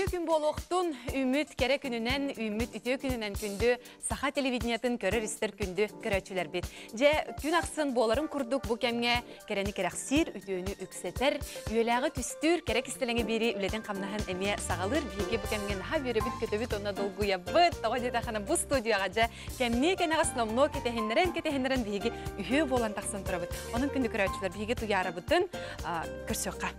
Үтүө күн буолуохтун, үүммүт кэрэ күнүнэн, үүммүт үтүө күнүнэн күндү саха телевидениетын көрөр-истэр күндү көрөөччүлэрбит. Дьэ, күн ахсын буоларын курдук бу кэмҥэ кэрэни кэрэхсиир, үтүөнү үксэтэр, үйэлээҕи түстүүр, кэрэ кистэлэҥи биэрии үлэтин-хамнаһын эмиэ саҕалыыр. Биһиги бу кэмҥэ наһаа үөрэбит-көтөбүт уонна долгуйабыт. Тоҕо диэтэххинэ, бу студияҕа дьэ кэмниэ кэнэҕэс номнуо кэтэһиннэрэн кэтэһиннэрэн биһиги үһүө буолан тахсан турабыт. Онон күндү көрөөччүлэр, биһиги Туйаарабытын көрсүөххэ.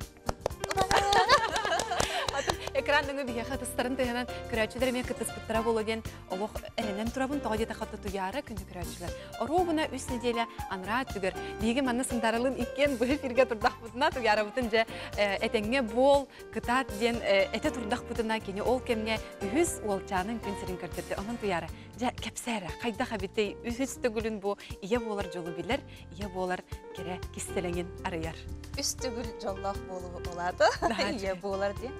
Атын экран өҥө биһиэхэ ытыстарын тыаһынан көрөөччүлэр эмиэ кыттыспыттара буолуо диэн олох эрэнэн турабын. Тоҕо диэтэххэ Туйаара күндү көрөөччүлэр. Оруобуна үс нэдиэлэ анараа өттүгэр биһиги манна Сунтааралыын иккиэн быһа эфиргэ турдахпытына Туйаарабытын дьэ этэҥҥэ буол, кытаат диэн этэ турдахпытына кини ол кэмҥэ үһүс уолчаанын күн сирин көрдөрдө. Онон Туйаара, дьэ кэпсээ эрэ, хайдах эбитэй үһүс төгүлүн бу ийэ буолар дьолу билэр, ийэ буолар кэрэ кистэлэҥин арыйар. Үс төгүл дьоллоох буолуу улаата ийэ буолар диэн.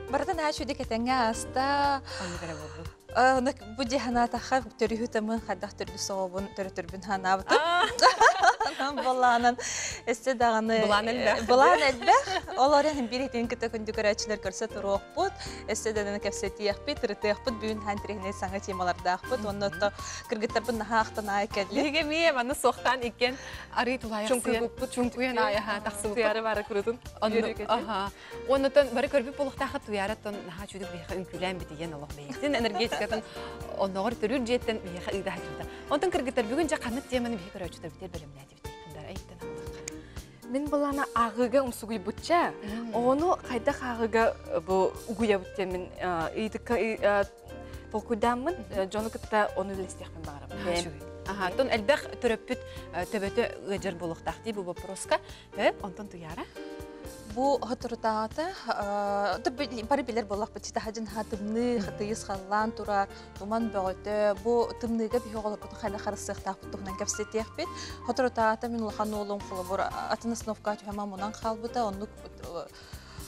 Барыта наһаа үчүгэй кэтэҥҥэ ааста. Оннук эрэ буолбут. Оны бу дии санаатахха төрүһү тамын хайдах төрдү соҕобун төрөтөрбүн санаабытым. Болаанан өссө даҕаны Былаан элбэх. Былаан элбэх. Ол эрэн биир итин кытта күндү көрөөччүлэр көрсө туруохпут. Өссө даҕаны кэпсэтиэхпит, ырытыахпыт бүгүн хаан тириһинэй саҥа темалардаахпыт. Уонна отто кыргыттарбын наһаа ахтан аай кэллим. Биһиги эмиэ манна суохтаан иккиэн арыы тулаайахсыйан чуҥкуйан аайаха тахсыбыппыт. Туйаара баара курутун. Аха. Оннотон бары көрбүт буолуохтаахха Туйаараттан наһаа чудук биһиэхэ үҥкүүлээн битийэн олох бэйэтин энергетикатын онноҕор төрүүр дьиэттэн биһиэхэ ыыта сылдьыбыта. Онтон кыргыттар бүгүн дьэ ханнык теманы биһи көрөөччүлэрбитигэр бэлэмнээтибит? Хандар айыттан аҕаллахха. Мин былаана ааҕыыга умсугуйбучча. Оҕону хайдах ааҕыыга бу угуйабыт диэн мин ыйытыкка толкуйдааммын дьону кытта ону үллэстиэхпин баҕарабын. Аха, тон элбэх төрөппүт төбөтө ыадьар буолуохтаах дии бу вопроска. Онтон Туяра? Бу соторутааҕыта бары билэр буоллахпыт читаһадьын тымныы хатыйыс халлаан турар туман бөҕөтө бу тымныыга биһи оҕолорбутун хайда харыстыахтаахпыт туһунан кэпсэтиэхпит соторутааҕыта мин улахан уолум холобур атын остановка түһэмэ мунан хаалбыта оннук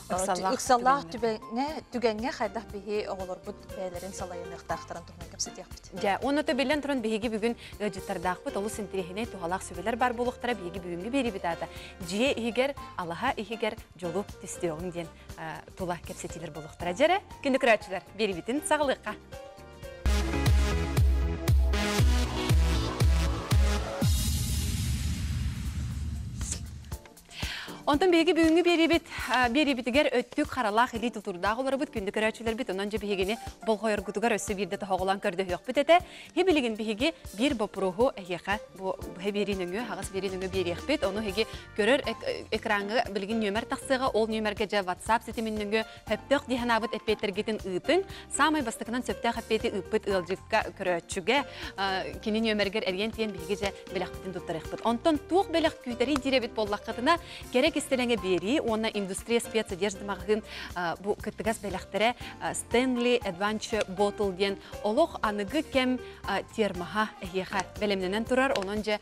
ыксаллаах түгэҥҥэ түгэҥҥэ хайдах биһи оҕолорбут бэйэлэрин салайыныахтаахтарын туһунан кэпсэтиэхпит. Дьэ, уонна то биллэн туран биһиги бүгүн ыалдьыттардаахпыт олус интэриэһинэй туһалаах сүбэлэр баар буолуохтара биһиги бүгүҥҥү биэриибит аата дьиэ иһигэр, алаһа иһигэр дьолу түстүөҕүҥ диэн тула кэпсэтиилэр буолуохтара. Дьэрэ, күндү көрөөччүлэр, биэриибитин саҕалыахха. Онтон биһиги бүгүҥҥү биэриибит биэриибитигэр өттүк харалаах илии тутурдаах олоробут күндү көрөөччүлэрбит онон дьэ биһигини болҕойоргутугар өссө биирдэ тоһоҕолоон көрдөһүөхпүт этэ. Хи билигин биһиги биир боппуруоһу эһиэхэ бу биэрии нөҥүө хаҕыс биэрии нөҥүө биэриэхпит. Ону эһиги көрөр экраҥҥа билигин нүөмэр тахсыаҕа. Ол нүөмэргэ дьэ WhatsApp ситимин нөҥүө сөптөөх дии санаабыт эппиэттэргитин ыытыҥ. Саамай бастакынан сөптөөх эппиэти ыыппыт ыалдьыкка көрөөччүгэ кини нүөмэригэр эрийэн тиийэн биһиги дьэ бэлэхпитин туттарыахпыт. Онтон туох бэлэх күүтэрий диир эбит буоллаххытына, кэрэ кистэлэҥэ биэрии уонна индустрия спецодежды маҕаһыын бу кыттыгас бэлэхтэрэ Stanley Adventure Bottle диэн олох аныгы кэм термоһа эһиэхэ бэлэмнэнэн турар. Онон дьэ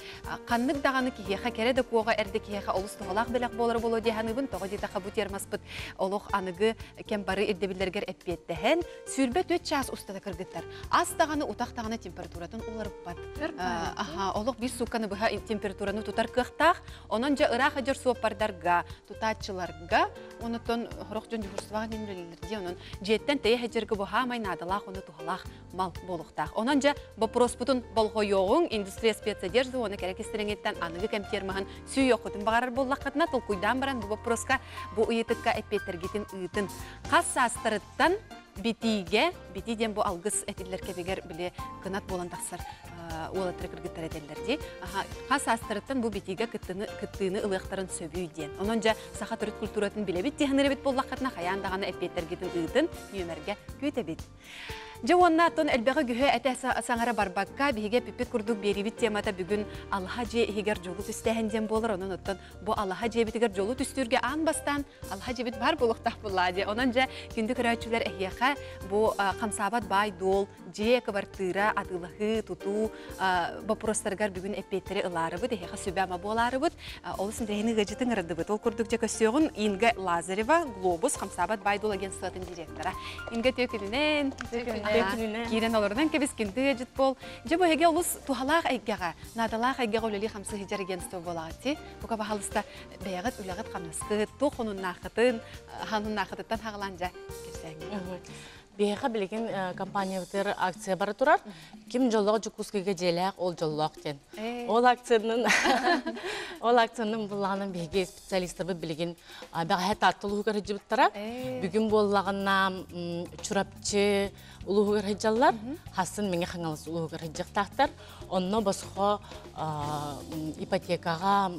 ханнык даҕаны киһиэхэ кэрэ да куоҕа эрдэ киһиэхэ олус туһалаах бэлэх буолара буолуо дии саныыбын. Тоҕо диэтэххэ бу термоспыт олох аныгы кэм бары ирдэбиллэригэр эппиэттэһэн, 24 чаас устата кыргыттар. Ас даҕаны, утах даҕаны температуратын уларыппат. Аха, олох биир суукканы быһа температураны тутар кыахтаах. Онон дьэ ыраах дьор суоппардарга, тутааччыларга, онуттан сорох дьон дьуһурсубаҕа диэн үлэлииллэр дии. Онон дьиэттэн тэйэ сылдьарга бу хаамай наадалаах уонна туһалаах мал буолуохтаах. Онон дьэ боппуруоспутун болҕойуоҕуҥ, индустрия спецодежды уонна кэрэ кистэлэҥиттэн аныгы кэм термоһын сүүйүөххүтүн баҕарар буоллаххытына, толкуйдаан баран бу боппуруоска бу ыйытыкка эппиэттэргитин ыытын. Хас саастарыттан битиигэ, битии диэн бу алгыс этиллэр кэмигэр били кынат буолан тахсар уолаттары кыргыттар этэллэр дии. Хас саастарыттан бу битиигэ кыттыны, кыттыыны ылыахтарын сөбүй диэн. Онон дьэ саха төрүт культуратын билэбит дии саныыр эбит буоллаххытына, хайаан даҕаны эппиэттэргитин ыытын, нүөмэргэ күүтэбит. Дьэ уонна оттон элбэҕи күһэ этэ саҥара барбакка, биһиги эппиппит курдук биэриибит темата бүгүн алаһа дьиэ иһигэр дьолу түстээһин диэн буолар. Онон оттон бу алаһа дьиэбитигэр дьолу түстүүргэ аан бастаан алаһа дьиэбит баар буолуохтаах буоллаа дии. Онон дьэ күндү көрөөччүлэр эһиэхэ бу хамсаабат баай-дуол, дьиэ, кыбартыыра, атыылаһыы, тутуу боппуруостарыгар бүгүн эппиэттэри ылаарыбыт, эһиэхэ сүбэ-ама буолаарыбыт. Олус интэриэһинэй ыалдьытын ыҥырдыбыт. Ол курдук дьэ көрсүөҕүн Инга Лазарева, Глобус хамсаабат баай-дуол агентствотын директора. Инга үтүө күнүнэн. Киирэн олорунан кэбис күндү ыалдьыт буол. Дьэ бу эһиги олус туһалаах эйгэҕэ, наадалаах эйгэҕэ үлэлии хамсыы сылдьар агентство буолаҕыт дии. Бука баһалыста бэйэҕит үлэҕит хамнаскыт, туох хонуннааххытын, хануннааххытыттан хаҕалаан дьэ кэпсээҥҥит. Биһиэхэ билигин компаниябытыгар акция бара турар. Ким дьоллоох Дьокуускайга дьиэлээх, ол дьоллоох диэн. Ол акциянын ол акциянын буллаҕынан биһиги специалистарбыт билигин бэҕэһээ Таатта улууһугар сылдьыбыттара. Бүгүн буоллаҕына Чурапчы улууһугар сылдьаллар. Хассын Мэҥэ Хаҥалас улууһугар сылдьыахтаахтар. Онно босхо ипотекаҕа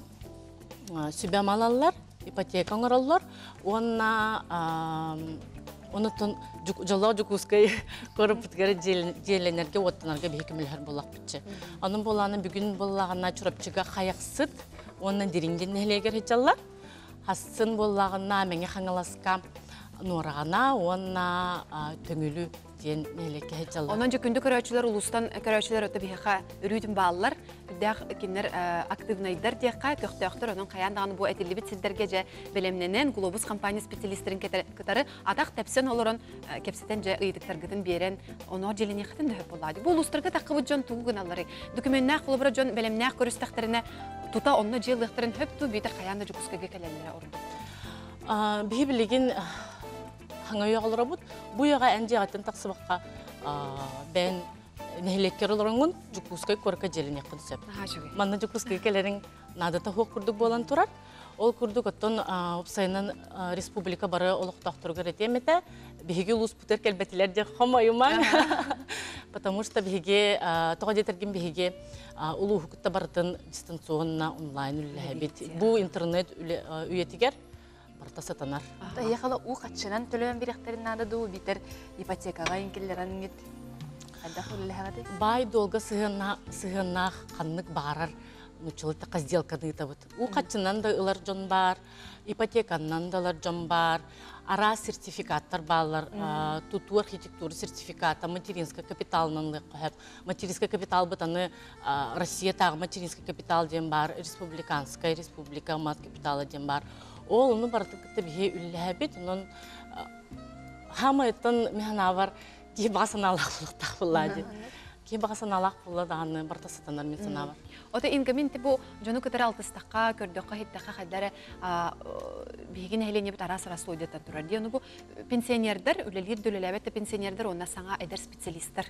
сүбэ малаллар, ипотека оҥороллор уонна онуттан дьоллоох Дьокуускай куораппытыгар дьиэлэнэргэ уоттанарга биһи көмөлөһөр буоллахпытчы. Онон буолааны бүгүн буоллаҕына Чурапчыга Хайахсыт уонна Дириҥ диэн нэһилиэгэр сылдьаллар. Хассын буоллаҕына Мэҥэ Хаҥаласка Нуораҕана уонна Төҥүлү диэн нэһилиэккэ сылдьаллар. Онон дьэ күндү көрөөччүлэр улуустан көрөөччүлэр өттө биһиэхэ өрүүтүн бааллар. Үрдээх кинилэр активнайдар диэххэ, көхтөөхтөр онон хайаан даҕаны бу этиллибит сирдэргэ дьэ бэлэмнэнэн Глобус компания специалистэрин кытары атах тэпсэн олорон кэпсэтэн дьэ ыйытыктаргытын биэрэн оноо дьиэлэниэххитин да сөп буоллаҕа. Бу улуустарга таххыбыт дьон тугу гыналларый? Докуменнаах холобура дьон бэлэмнээх көрүстэхтэринэ тута онно дьиэ ылыахтарын сөп дуу, биитэр хайаан да Дьокуускайга кэлэллэрэ ордук? Биһи билигин хаҥа үйэҕэ олоробут. Бу үйэҕэ эн дьиэҕиттэн тахсыбакка бэйэн нэһилиэккэр олороҥҥун Дьокуускай куоракка дьиэлэниэххин сөп. Манна Дьокуускайга кэлэриҥ наадата суох курдук буолан турар. Ол курдук оттон уопсайынан республика бары олохтоохторугар этиэм этэ. Биһиги улууспутугар кэлбэтилэр диэн хомойумаҥ. Потому что биһиги тоҕо диэтэргин биһиги улууһу кытта барытын дистанционно онлайн үлэлэһэбит. Бу интернет үйэтигэр барыта сатанар. Эйиэхэ уу хаччынан төлөөн бириэхтэрин наада дуу, биитэр ипотекаҕа иҥкиллэрэҥҥит хайдах үлэлэһэҕитий? Баай-дуолга сыһыаннаах ханнык баҕарар нууччалыы тахха сделканы ыытабыт. Уу хаччынан да ылар дьон баар, ипотеканнан да ылар дьон баар, араас сертификаттар бааллар, тутуу архитектура сертификата, материнскай капиталынан ылыахха сөп. Материнскай капиталбыт аны Россиятааҕы материнский капитал диэн баар, республиканскай республика мат капитала диэн баар. Ол ону барытын кытта биһи үллэһэбит. Онон хаамайыттан мин санаабар киһи баҕа санаалаах буолуохтаах буоллаа диэн. Киһи баҕа санаалаах буолла даҕаны барыта сатанар мин санаабар. Ото инга мин бу дьону кытары алтыстахха, көрдөххө, иһиттэххэ хайда эрэ биһиги нэһилиэнньэбит араас араас слойдаттан турар диэн. Бу пенсионердар, үлэлиир да үлэлээбэт да пенсионердар уонна саҥа эдэр специалистар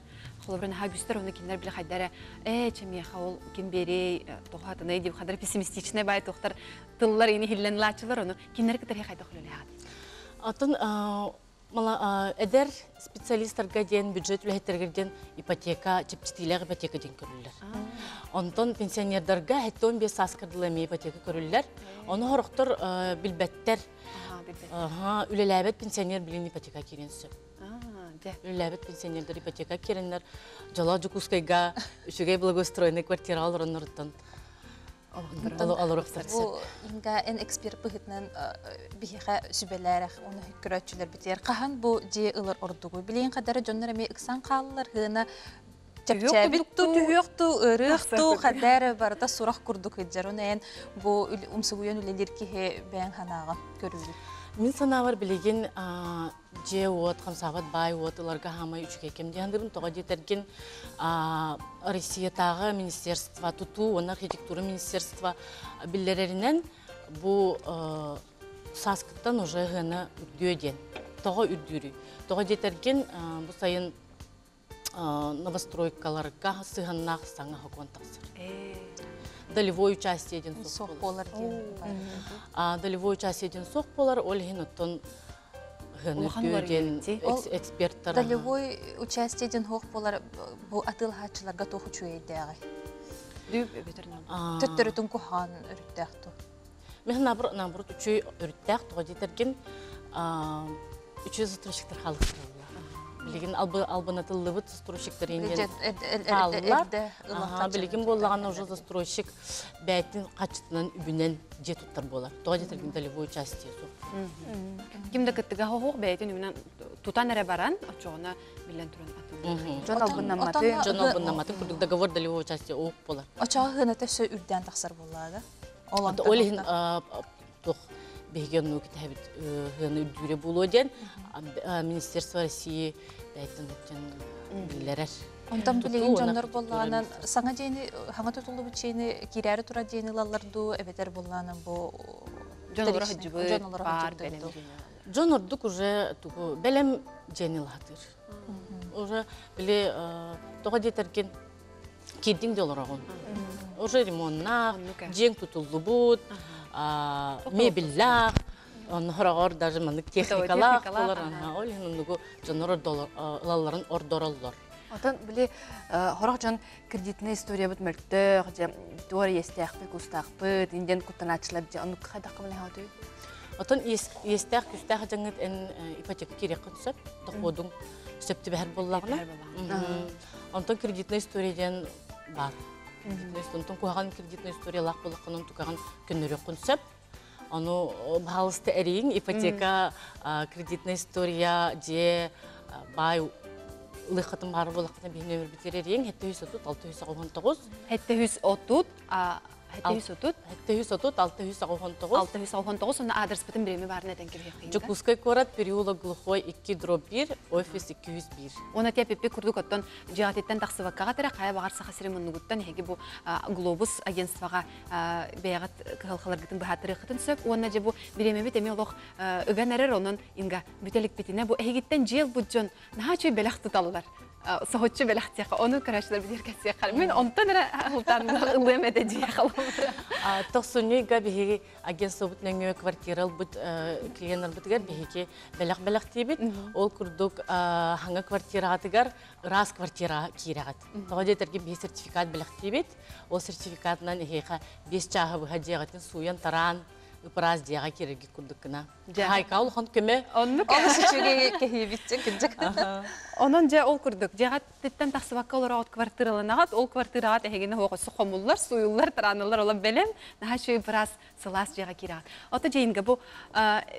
Холобура наһаа үгүстэр оны кинилэр били хайда эрэ ээ чэ миэхэ ол ким биэриэй тоҕо хатынай дип хадара пессимистичнай баай туохтар тыллар ини иһиллэн лааччылар ону кинилэри кытары хайдах үлэлэһэҕит? Атын эдэр специалистарга диэн бюджет үлэһиттэригэр диэн ипотека чэпчэтиилээх ипотека диэн көрүллэр. Онтон пенсионердарга 75 сааска дылы эмиэ ипотека көрүллэр. Ону сорохтор билбэттэр. Үлэлээбэт пенсионер билин ипотека киириэн сөп. Үлэлээбит пенсионердар ипотека киирэннэр дьоло Дьокуускайга үчүгэй благоустроенный квартираҕа олоронноруттан олоруохтар Бу Инга эн эксперт быһыытынан биһиэхэ сүбэлээрэх уонна көрөөччүлэрбитигэр хаһан бу дьиэ ылар ордугуй? Билигин хадара дьоннор эмиэ ыксан хааллар һыына чэпчээбит ту түһүөх ту ырыах ту хадара барыта сурах курдук сылдьар. Оны эн бу умсугуйан үлэлиир киһи бэйэҥ санааҕын көрүүгүн. Мин санаабар билигин дьиэ-уот, хамсаабат баай-уот ыларга хаамай үчүгэй кэм диэн саныыбын. Тоҕо диэтэргин, Россиятааҕы министерство, тутуу уонна архитектура министерство биллэрэринэн бу сааскыттан уже ыһыаны үрдүө диэн. Тоҕо үрдүүрүй? Тоҕо диэтэргин, бу сайын новостройкаларга сыһыаннаах саҥа сокуон тахсар. Долевой участие диэн суох буолар. Долевой участие диэн суох буолар, ол иһин оттон диэн эксперттар. Долевой участие диэн суох буолар бу атыылаһааччыларга туох үчүгэйдээҕий? Төттөрүтүн куһаҕан өрүттээх ту. Мен наоборот үчүгэй өрүттээх тоҕо диэтэргин үчүгэй застройщиктар хаалыктараллар. Билигин албынатыллыбыт застройщиктар диэн хааллар. Билигин буоллаҕына уже застройщик бэйэтин хаччытынан үбүнэн дьиэ туттар буолар. Тоҕо диэтэргин долевой участие суох. Ким да кыттыга хоһуох бэйэтин үбүнэн тутан эрэ баран, оччоҕуна биллэн туран атыллар. Дьон албыннамматын. Дьон албыннамматын курдук договор долевого участия уук буолар. Очоҕо хыната өссө үрдээн тахсар буоллаҕа да? Ол иһин туох биһиги оннук итэһэбит ыһыаны үрдүүрэ буолуо диэн Министерство России Бэйтин үчен биллерер. Онтон билигин дьоннор буоллаҕынан саҥа дьиэни хаҥа тутуллубут дьиэни киирээри турар дьиэни ылаллар дуу эбэтэр буоллаҕынан бу Дьон олоро сылдьыбыт, дьон олоро баар сылдьыбыт бэлэм дуу. дьиэни ылаллар. Дьон ордук уже тугу бэлэм дьиэни ылаатыр. Уже били тоҕо диэтэргин киирдиҥ да олороҕун. Уже ремоннаах, дьиэҥ тутуллубут, мебеллээх, онно даже маннык техникалаах болар. Ол иһин оннугу дьоннор ылалларын ордороллор. Отон били хорох дьон кредитный историябыт мөлтөх, дьэ туор иэстээхпит, кустаахпыт, индиэн куттанааччылар дьэ оннук хайдах көмөлөһөөтүй? Отон иэстээх күстээх дьаҥыт эн ипотека киириэххин сөп, доходуҥ сөп түбэһэр буоллаҕына. Онтон кредитная история диэн бар. Онтон куһаҕан кредитная историялаах буоллаххынан тукаҕын көннөрүөххүн сөп. Ону баһаалыста эрийиҥ ипотека, кредитная история, дьиэ, баай ылыаххытын баара буоллаххытына биһи нөмербитигэр эрийиҥ 730 689. 730 730 730 689. 689 онно аадырыспытын бириэмэ баарына этэн кэбиһиэххин. Дьокуускай куорат, переулок Глухой 2 дробь 1, офис 201. Уонна тиэпиппит курдук оттон дьиэҕититтэн тахсыбаккаҕа эрэ хайа баҕар Саха сирин муннугуттан эһиги бу Глобус агентствоҕа бэйэҕит кыһалҕаларгытын быһааттарыаххытын сөп. Уонна дьэ бу бириэмэбит эмиэ олох ыган эрэр, онон Инга бүтэликпитинэ бу эһигиттэн дьиэл бут дьон наһаа үчүгэй бэлэх туталлар. Соһуччу бэлэх диэххэ, ону көрөөччүлэр битигэр кэпсиэххэ. Мин онтон эрэ ылтан ылыам этэ дьиэ халабыра. Тохсунньуйга биһиги агентствобут нөҥүө квартира ылбыт клиеннарбытыгар биһиги бэлэх бэлэхтиибит. Ол курдук хаҥа квартиратыгар ыраас квартира киирэҕит. Тоҕо диэтэргин биһи сертификат бэлэхтиибит. Ол сертификатынан эһиэхэ 5 чааһы быһа дьиэҕитин сууйан тараан ыпыраас дьиэҕэ киирэргит курдук гына. Хайка улахан көмө. Оннук. Олус үчүгэй кэһиибитчэ кырдьык. Онон дьэ ол курдук дьиэҕиттэн тахсыбакка олороҕут квартираланаҕыт, ол квартираҕыт эһигини оһоҕосу хомуллар, сууйуллар, тарааныллар, ола бэлэм, наһаа үчүгэй быраас сылаас дьиэҕэ киирэҕит. Ото дьэйингэ бу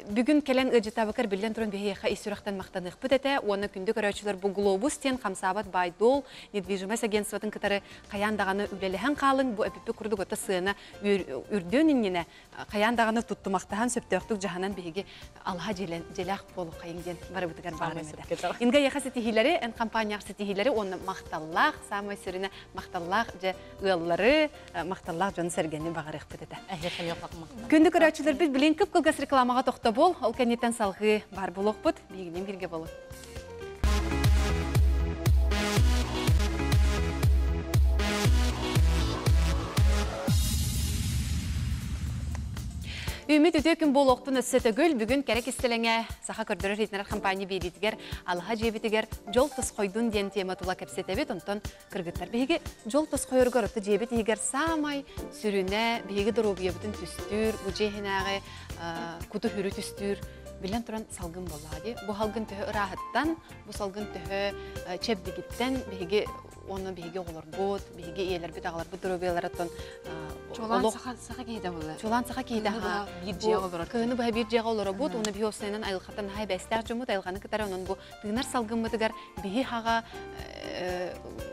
бүгүн кэлэн ыалдьытаабыкар биллэн туран биһиэхэ ис сүрэхтэн махтаныахпыт этэ уонна күндү көрөөччүлэр бу Глобус диэн хамсаабат баай-дуол недвижимость агентствотын кытары хайаан даҕаны үлэлэһэн хаалыҥ, бу эпиппит курдук ото сыана үрдүөн иннинэ хайаан даҕаны туттумахтаһан сөптөөхтүк дьаһанан биһиги алаһа дьиэлээх буолуоххайыҥ диэн барыбытыгар баар этэ. Инга яха ситиһиилэри, эн компанияҕа ситиһиилэри уонна махталлаах, саамай сүрүнэ махталлаах дьэ ыаллары, махталлаах дьону-сэргэни баҕарыахпыт этэ. Күндү көрөөччүлэрбит билин кып-кылгас рекламаҕа тохтобул, ол кэнниттэн салҕыы бар буолуохпут. Биһигинин бииргэ болун. Үмүт үтүө күн буолуохтун өссө төгүл бүгүн кэрэ кистэлэҥэ саха көрдөрөр иһитиннэрэр компания биэриитигэр алаһа дьиэбитигэр дьол тосхойдун диэн тема тула кэпсэтэбит. Онтон кыргыттар биһиги дьол тосхойоругар отто дьиэбит иһигэр саамай сүрүнэ биһиги доруобуйабытын түстүүр, бу дьиэ иһинээҕи куту хүрү түстүүр биллэн туран салгын буоллаҕа дии. Бу салгын төһө ырааһыттан, бу салгын төһө чэбдигиттэн биһиги уонна биһиги оҕолорбут, биһиги ийэлэрбит, аҕаларбыт доруобуйаларыттан Чуолаан саха саха киһитэ буолла. Чуолаан саха киһитэ биир дьиэҕэ олорор. Кыһыны быһа биир дьиэҕэ олоробут, уонна биһи уопсайынан айылҕаттан наһаа бэстээх дьоммут, айылҕаны кытары онон бу тыынар салгыммытыгар биһи хаҕа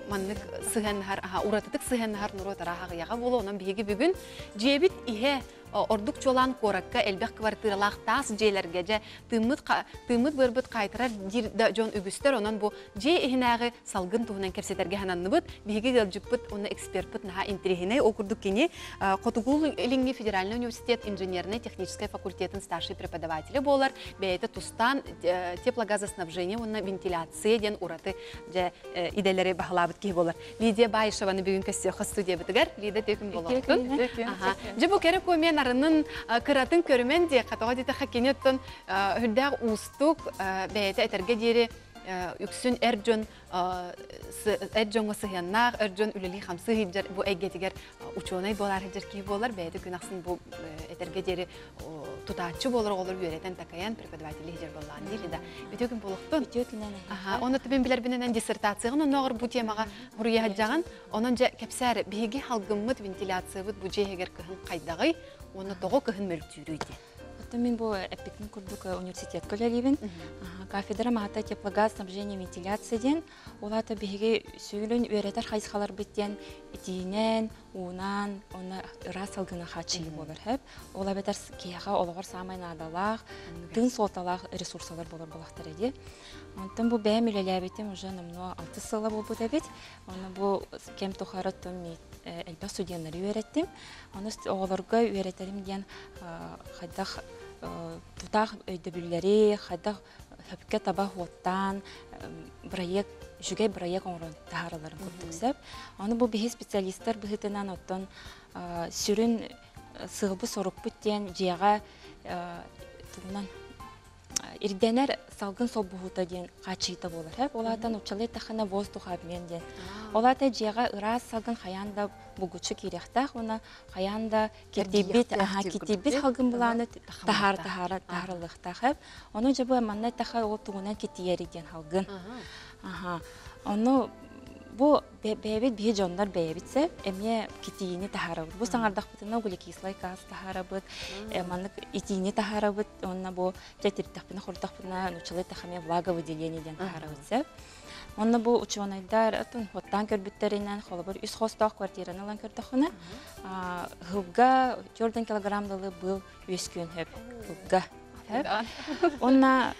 маннык сыһыаннаһар, уратытык сыһыаннаһар норуот арааһаҕыйаҕа буолуо. Онон биһиги бүгүн дьиэбит иһэ ордук чуолаан куоракка элбэх квартиралаах таас дьиэлэргэ дьэ тыыммыт тыыммыт быарбыт хаайтарар диир да дьон үгүстэр. Онон бу дьиэ иһинээҕи салгын туһунан кэпсэтэргэ сананныбыт. Биһиги ыалдьыппыт уонна эксперпыт наһаа интэриэһинэй. Ол курдук кини Хотугу-Илиҥҥи федеральный университет инженернай-техническэй факультетын старший преподавателэ буолар. Бэйэтэ тустаан теплогазоснабжение уонна вентиляция диэн ураты дьэ идэлэри баһылаабыт киһи буолар. Лидия Баишеваны бүгүн көрсүөххэ студиябытыгар. Лида төкүн болоқтун. Дьэ бу кэрэ куомиан арынын кыратын көрүмэн диэххэ тоҕо диэтэххэ кини оттон үрдээх уустук бэйэтэ этэргэ диэри үксүн эр дьон эр дьоҥҥо сыһыаннаах, эр дьон үлэлии-хамсыы сылдьар бу эйгэтигэр учуонай буолаар сылдьар киһи буолар, бэйэтэ күн ахсын бу этэргэ диэри тутааччы буолар оҕолор үөрэтэн такайан преподаватели сылдьар буоллаҕын диир да. Үтүө күн буолуохтун. Үтүө күнэн. Аха, оны түбүн билэрбинэн диссертацияҕын оннооҕор бу темаҕа хуруйа сылдьаҕын. Онон дьэ кэпсээр биһиги халгыммыт вентиляциябыт бу дьиэ иһигэр кыһын хайдаҕый уонна тоҕо кыһын мөлтүүрүй диэн. Оттон мин бу эппитин курдук университетка үлэлиибин. Кафедра маата теплогаз снабжение вентиляция диэн. Ол аата биһиги сүүлүн үөрэтэр хайысхаларбыт диэн итиинэн, уунан, уонна ыраас салгына хааччыйыы буолар сөп. Ол эбэтэр киһиэхэ олоҕор саамай наадалаах, тыын суолталаах ресурсалар буолар буолахтара дии. Онтон бу бэйэм үлэлээбитим уже номнуо алтыс сыла буолбут эбит. Онно бу кэм тухары оттон элбэх студеннары үөрэттим. Ону оҕолорго үөрэтэрим диэн хайдах тутаах өйдөбүллэри, хайдах сөпкө таба хуоттаан бырайыак үчүгэй бырайыак оҥорон таһааралларын курдук сөп. Ону бу биһи специалистар быһыытынан оттон сүрүн сыалбыт-сорукпут диэн дьиэҕэ тугунан ирдэнэр салгын солбуһуута диэн хааччыйыта буолар. Ол аата нууччалыы эттэххинэ воздух обмен диэн. Ол аата дьиэҕэ ыраас салгын хайаан да булгуччу киириэхтээх уонна хайаан да киртийбит киртийбит салгын былааны таһаар таһаара таһаарыллыахтаах. Ону дьэ бу манна эттэххэ ол тугунан киртийэри диэн салгын. Ону бу бэйэбит биһи дьоннор бэйэбит сөп эмиэ китиини таһаарабыт. Бу саҥардахпытына углекислай газ таһаарабыт, маннык итиини таһаарабыт, уонна бу тиртэхпинэ хордохпуна нууччалыы эттэххэ эмиэ влаговыделение диэн таһаарабыт сөп. Онно бу учуонайдар отун хуоттаан көрбүттэринэн холобур үс хостоох квартираны ылан көрдөххүнэ ыһылга 4 килограмм дылы быыл үөскүөн сөп ыһылга. Онна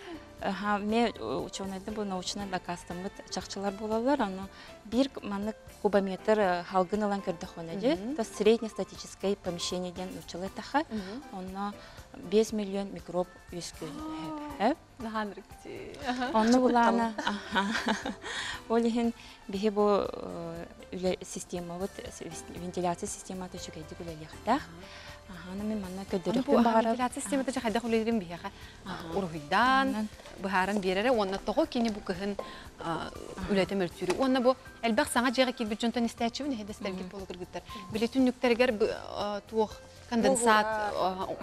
ме учуонайдар бу научно дакаастаммыт чахчылар буолаллар. Ону биир маннык кубометр халгын ылан көрдөххүнэ дьэ, то среднестатическое помещение диэн нууччалыы эттэххэ, онно 5 миллион микроб үөскүөн сөп. Онно булаана ол иһин биһи бу үлэ системабыт вентиляция системата үчүгэйдик үлэлиэхтээх. Аны мин манна көрдөрүөхпүн баҕарабын. Вентиляция системата хайдах үлэлиирин биһиэхэ уруһуйдаан, быһааран биэрэрэ уонна тоҕо кини бу кыһын үлэтэ мөлтүүрү. Уонна бу элбэх саҥа дьиэҕэ киирбит дьонтон истээччибин эһэ дэстэргит буола кыргыттар. Били түннүктэригэр туох конденсат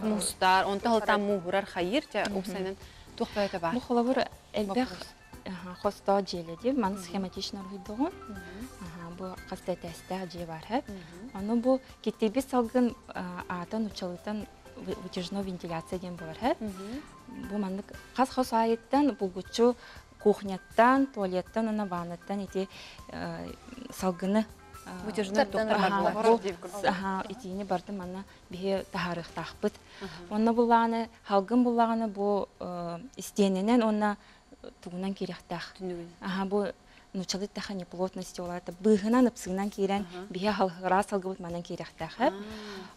муустар, онто халтаан мууһурар хайыр, чэ упсайынан туох бэйэтэ баар. Бу холобур элбэх хостоо дьиэлэди, маны схематично уруһуйдугум. Бу хас да этээстээх дьиэ бар хэп. Ону бу киттийбит салгын аатын учалытан вытяжной вентиляция диэн буолар хэп. Бу маннык хас хос аайыттан булгуччу кухняттан, туалеттан уонна ваннаттан ити салгыны вытяжной туохтар итиини барды манна биһи таһаарыахтаахпыт. Онно буллаҕына халгын буллаҕына бу истиэнэнэн уонна тугунан киириэхтээх. Аха бу нууччалыы эттэххэ неплотность олата быыһынан ыпсыынан киирэн биһи ыраас салгыбыт манан киириэхтээх.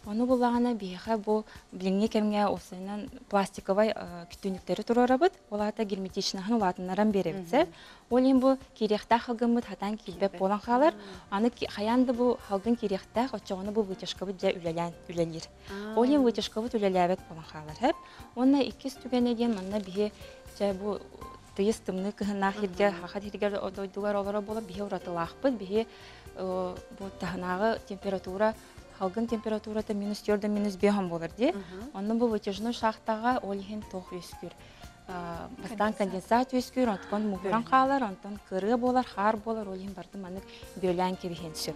Ону буллаҕына биһиэхэ бу билиҥҥи кэмҥэ осынан пластиковай түннүктэри туруорабыт. Ол аата герметичнаһын улаатыннаран биэрэбит сэ. Ол иһин бу киириэхтээх халгыммыт хатаан киирбэт буолан хаалар. Аны хайаан да бу халгын киириэхтээх, оччоҕуна бу вытяжкабыт дьэ үлэлээн үлэлиир. Ол иһин вытяжкабыт үлэлээбэт буолан хаалар. Уонна иккис түгэнэ диэн манна биһи дьэ бу тыйыс тымныы кыһыннаах сиргэ, Саха сиригэр дойдугар олоро буолан биһи уратылаахпыт. Биһи бу таһынааҕы температура халгын температурата минус 4 минус 5 буолар дии. Онно бу вытяжной шахтаҕа ол иһин туох үөскүүр. Бастаан конденсат үөскүүр, онтон муһуран хаалар, онтон кырыа буолар, хаар буолар, ол иһин барытын маннык бүөлээн кэбиһиэн сөп.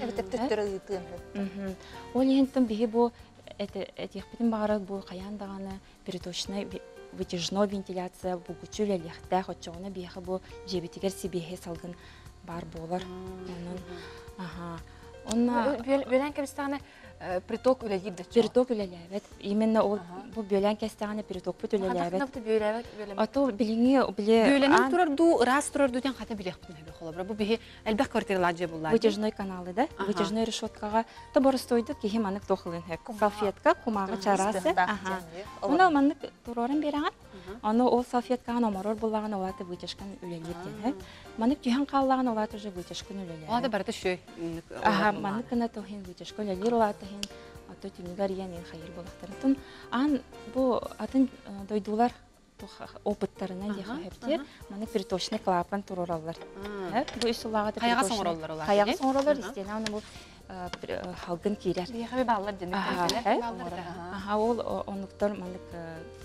Эбэтэр төттөрү ыытыан сөп. Ол иһин биһи бу этиэхпитин баҕарар бу хайаан даҕаны приточнай вытяжной вентиляция булгуччу үлэлиэхтээх, оччоҕуна биһиэхэ бу дьиэбитигэр сибиэһэй салгын баар буолар. Онон аха онно бүөлээн кэбистэҕинэ приток үлэлиир да Приток үлэлээбэт. Именно ол бу бүөлээн кэстэҕинэ притокпут үлэлээбэт. Бүөлээбэт. А то билиҥҥи били Бүөлэнэн турар дуу, ыраас турар дуу диэн хата билиэхпитин сөбө холобура. Бу биһи элбэх квартиралаах дьиэ буллаа. Вытяжной каналы да, вытяжной решеткаҕа то боростуойдук киһи маннык туох ылыан сөп. Салфетка, кумааҕы чараасы. Уна маннык туруоран биэрэҕин. Аны ол салфеткаҕын оморор буллаҕына ол аата вытяжкан үлэлиир диэн. Маннык түһэн хааллаҕына ол аата уже вытяжкан үлэлиир. Ол аата барыта шөй. Аха, маннык гына тоһин вытяжка үлэлиир ол аата иһин ото түнүгэр иэн ин хайыр буолахтарын. Аан бу атын дойдулар опыттарынан диэхэ сөптүөр. Маны приточный клапан туруораллар. Бу үс сыллааҕыта Хайаҕас оҥороллор олар. Хайаҕас оҥороллор, истиэнэ аны бу халгын киирэр. Биһиэхэ бааллар дьэнник Аха, ол оннуктар маннык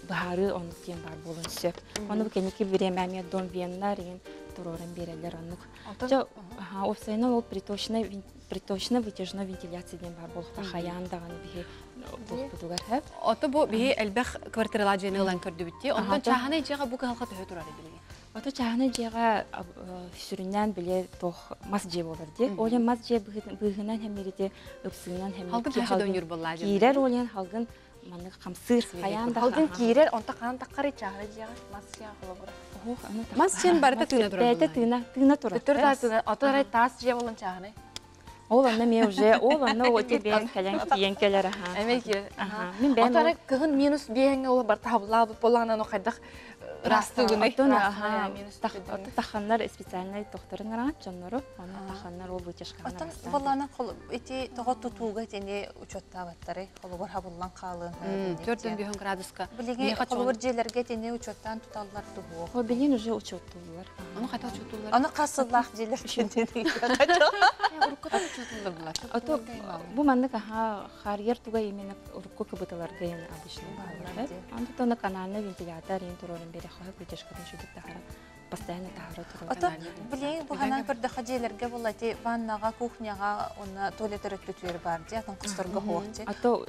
быһаарыы оннук диэн баар буолуон сөп. Ону бу кэнники бириэмэ дом веннар иһин туруоран биэрэллэр оннук. Дьэ, уопсайынан ол приточный приточно вытяжной вентиляция диэн баар буолуохта хайаан даҕаны биһи туохпутугар хэп. Ото бу биһи элбэх квартиралаах дьиэни ылан көрдүбүт дии. Онтон чааһынай дьиэҕэ бу кыһалҕа төһө турар билигин? Ото чааһынай дьиэҕэ сүрүннээн били туох мас дьиэ буолар дии. Ол иһин мас дьиэ быыһынан хэммирити ыпсыынан Халгын хаһа да ойнуур буоллаа киирэр ол иһин халгын маннык хамсыыр хайаан да Халгын киирэр, онто хаан таххары чааһынай дьиэҕэ мас дьиэҕэ холобура. Мас дьиэн барыта тыына турар. Бэйэтэ тыына тыына турар. Төттөрү таас тыына, ото арай таас дьиэ болон чааһынай. Ол онно эмиэ уже ол онно о тебе кэлэн тиийэн кэлэр аха. Эмиэ киирэр. Мин бэйэм Ото арай кыһын минус биэһэҥҥэ ол барта хабылаабыт буоллаҕына ону хайдах Ырастыгыный. Оттон аха таханнар специальный тохторун араат дьоннору оны таханнар ол вытяжканы Оттон буоллаана ити тоҕо тутууга итини учуоттаабаттары холобур хабыллан хаалыан 4 градуска. Билиги холобур дьиэлэргэ итини учуоттаан туталлар туһуох. О билин уже учуоттууллар. Ону хайта учуоттууллар? Аны хас сыллаах дьиэлэр Уруккутан учуоттууллар булар. Ото бу маннык аха харьер туга именно урукку кыбытыларга яны обычно бааллар. Аны тона канальный вентилятор ин турорун бере хоһо вытяжкатын шүдүк тахара постоянно тахара турар. Ото билиң бу ханан көрдөхө дьиэлэргэ була ти ваннаға, кухняға, онна туалет өрөттүтүөр бар ди, атын косторго хуох А то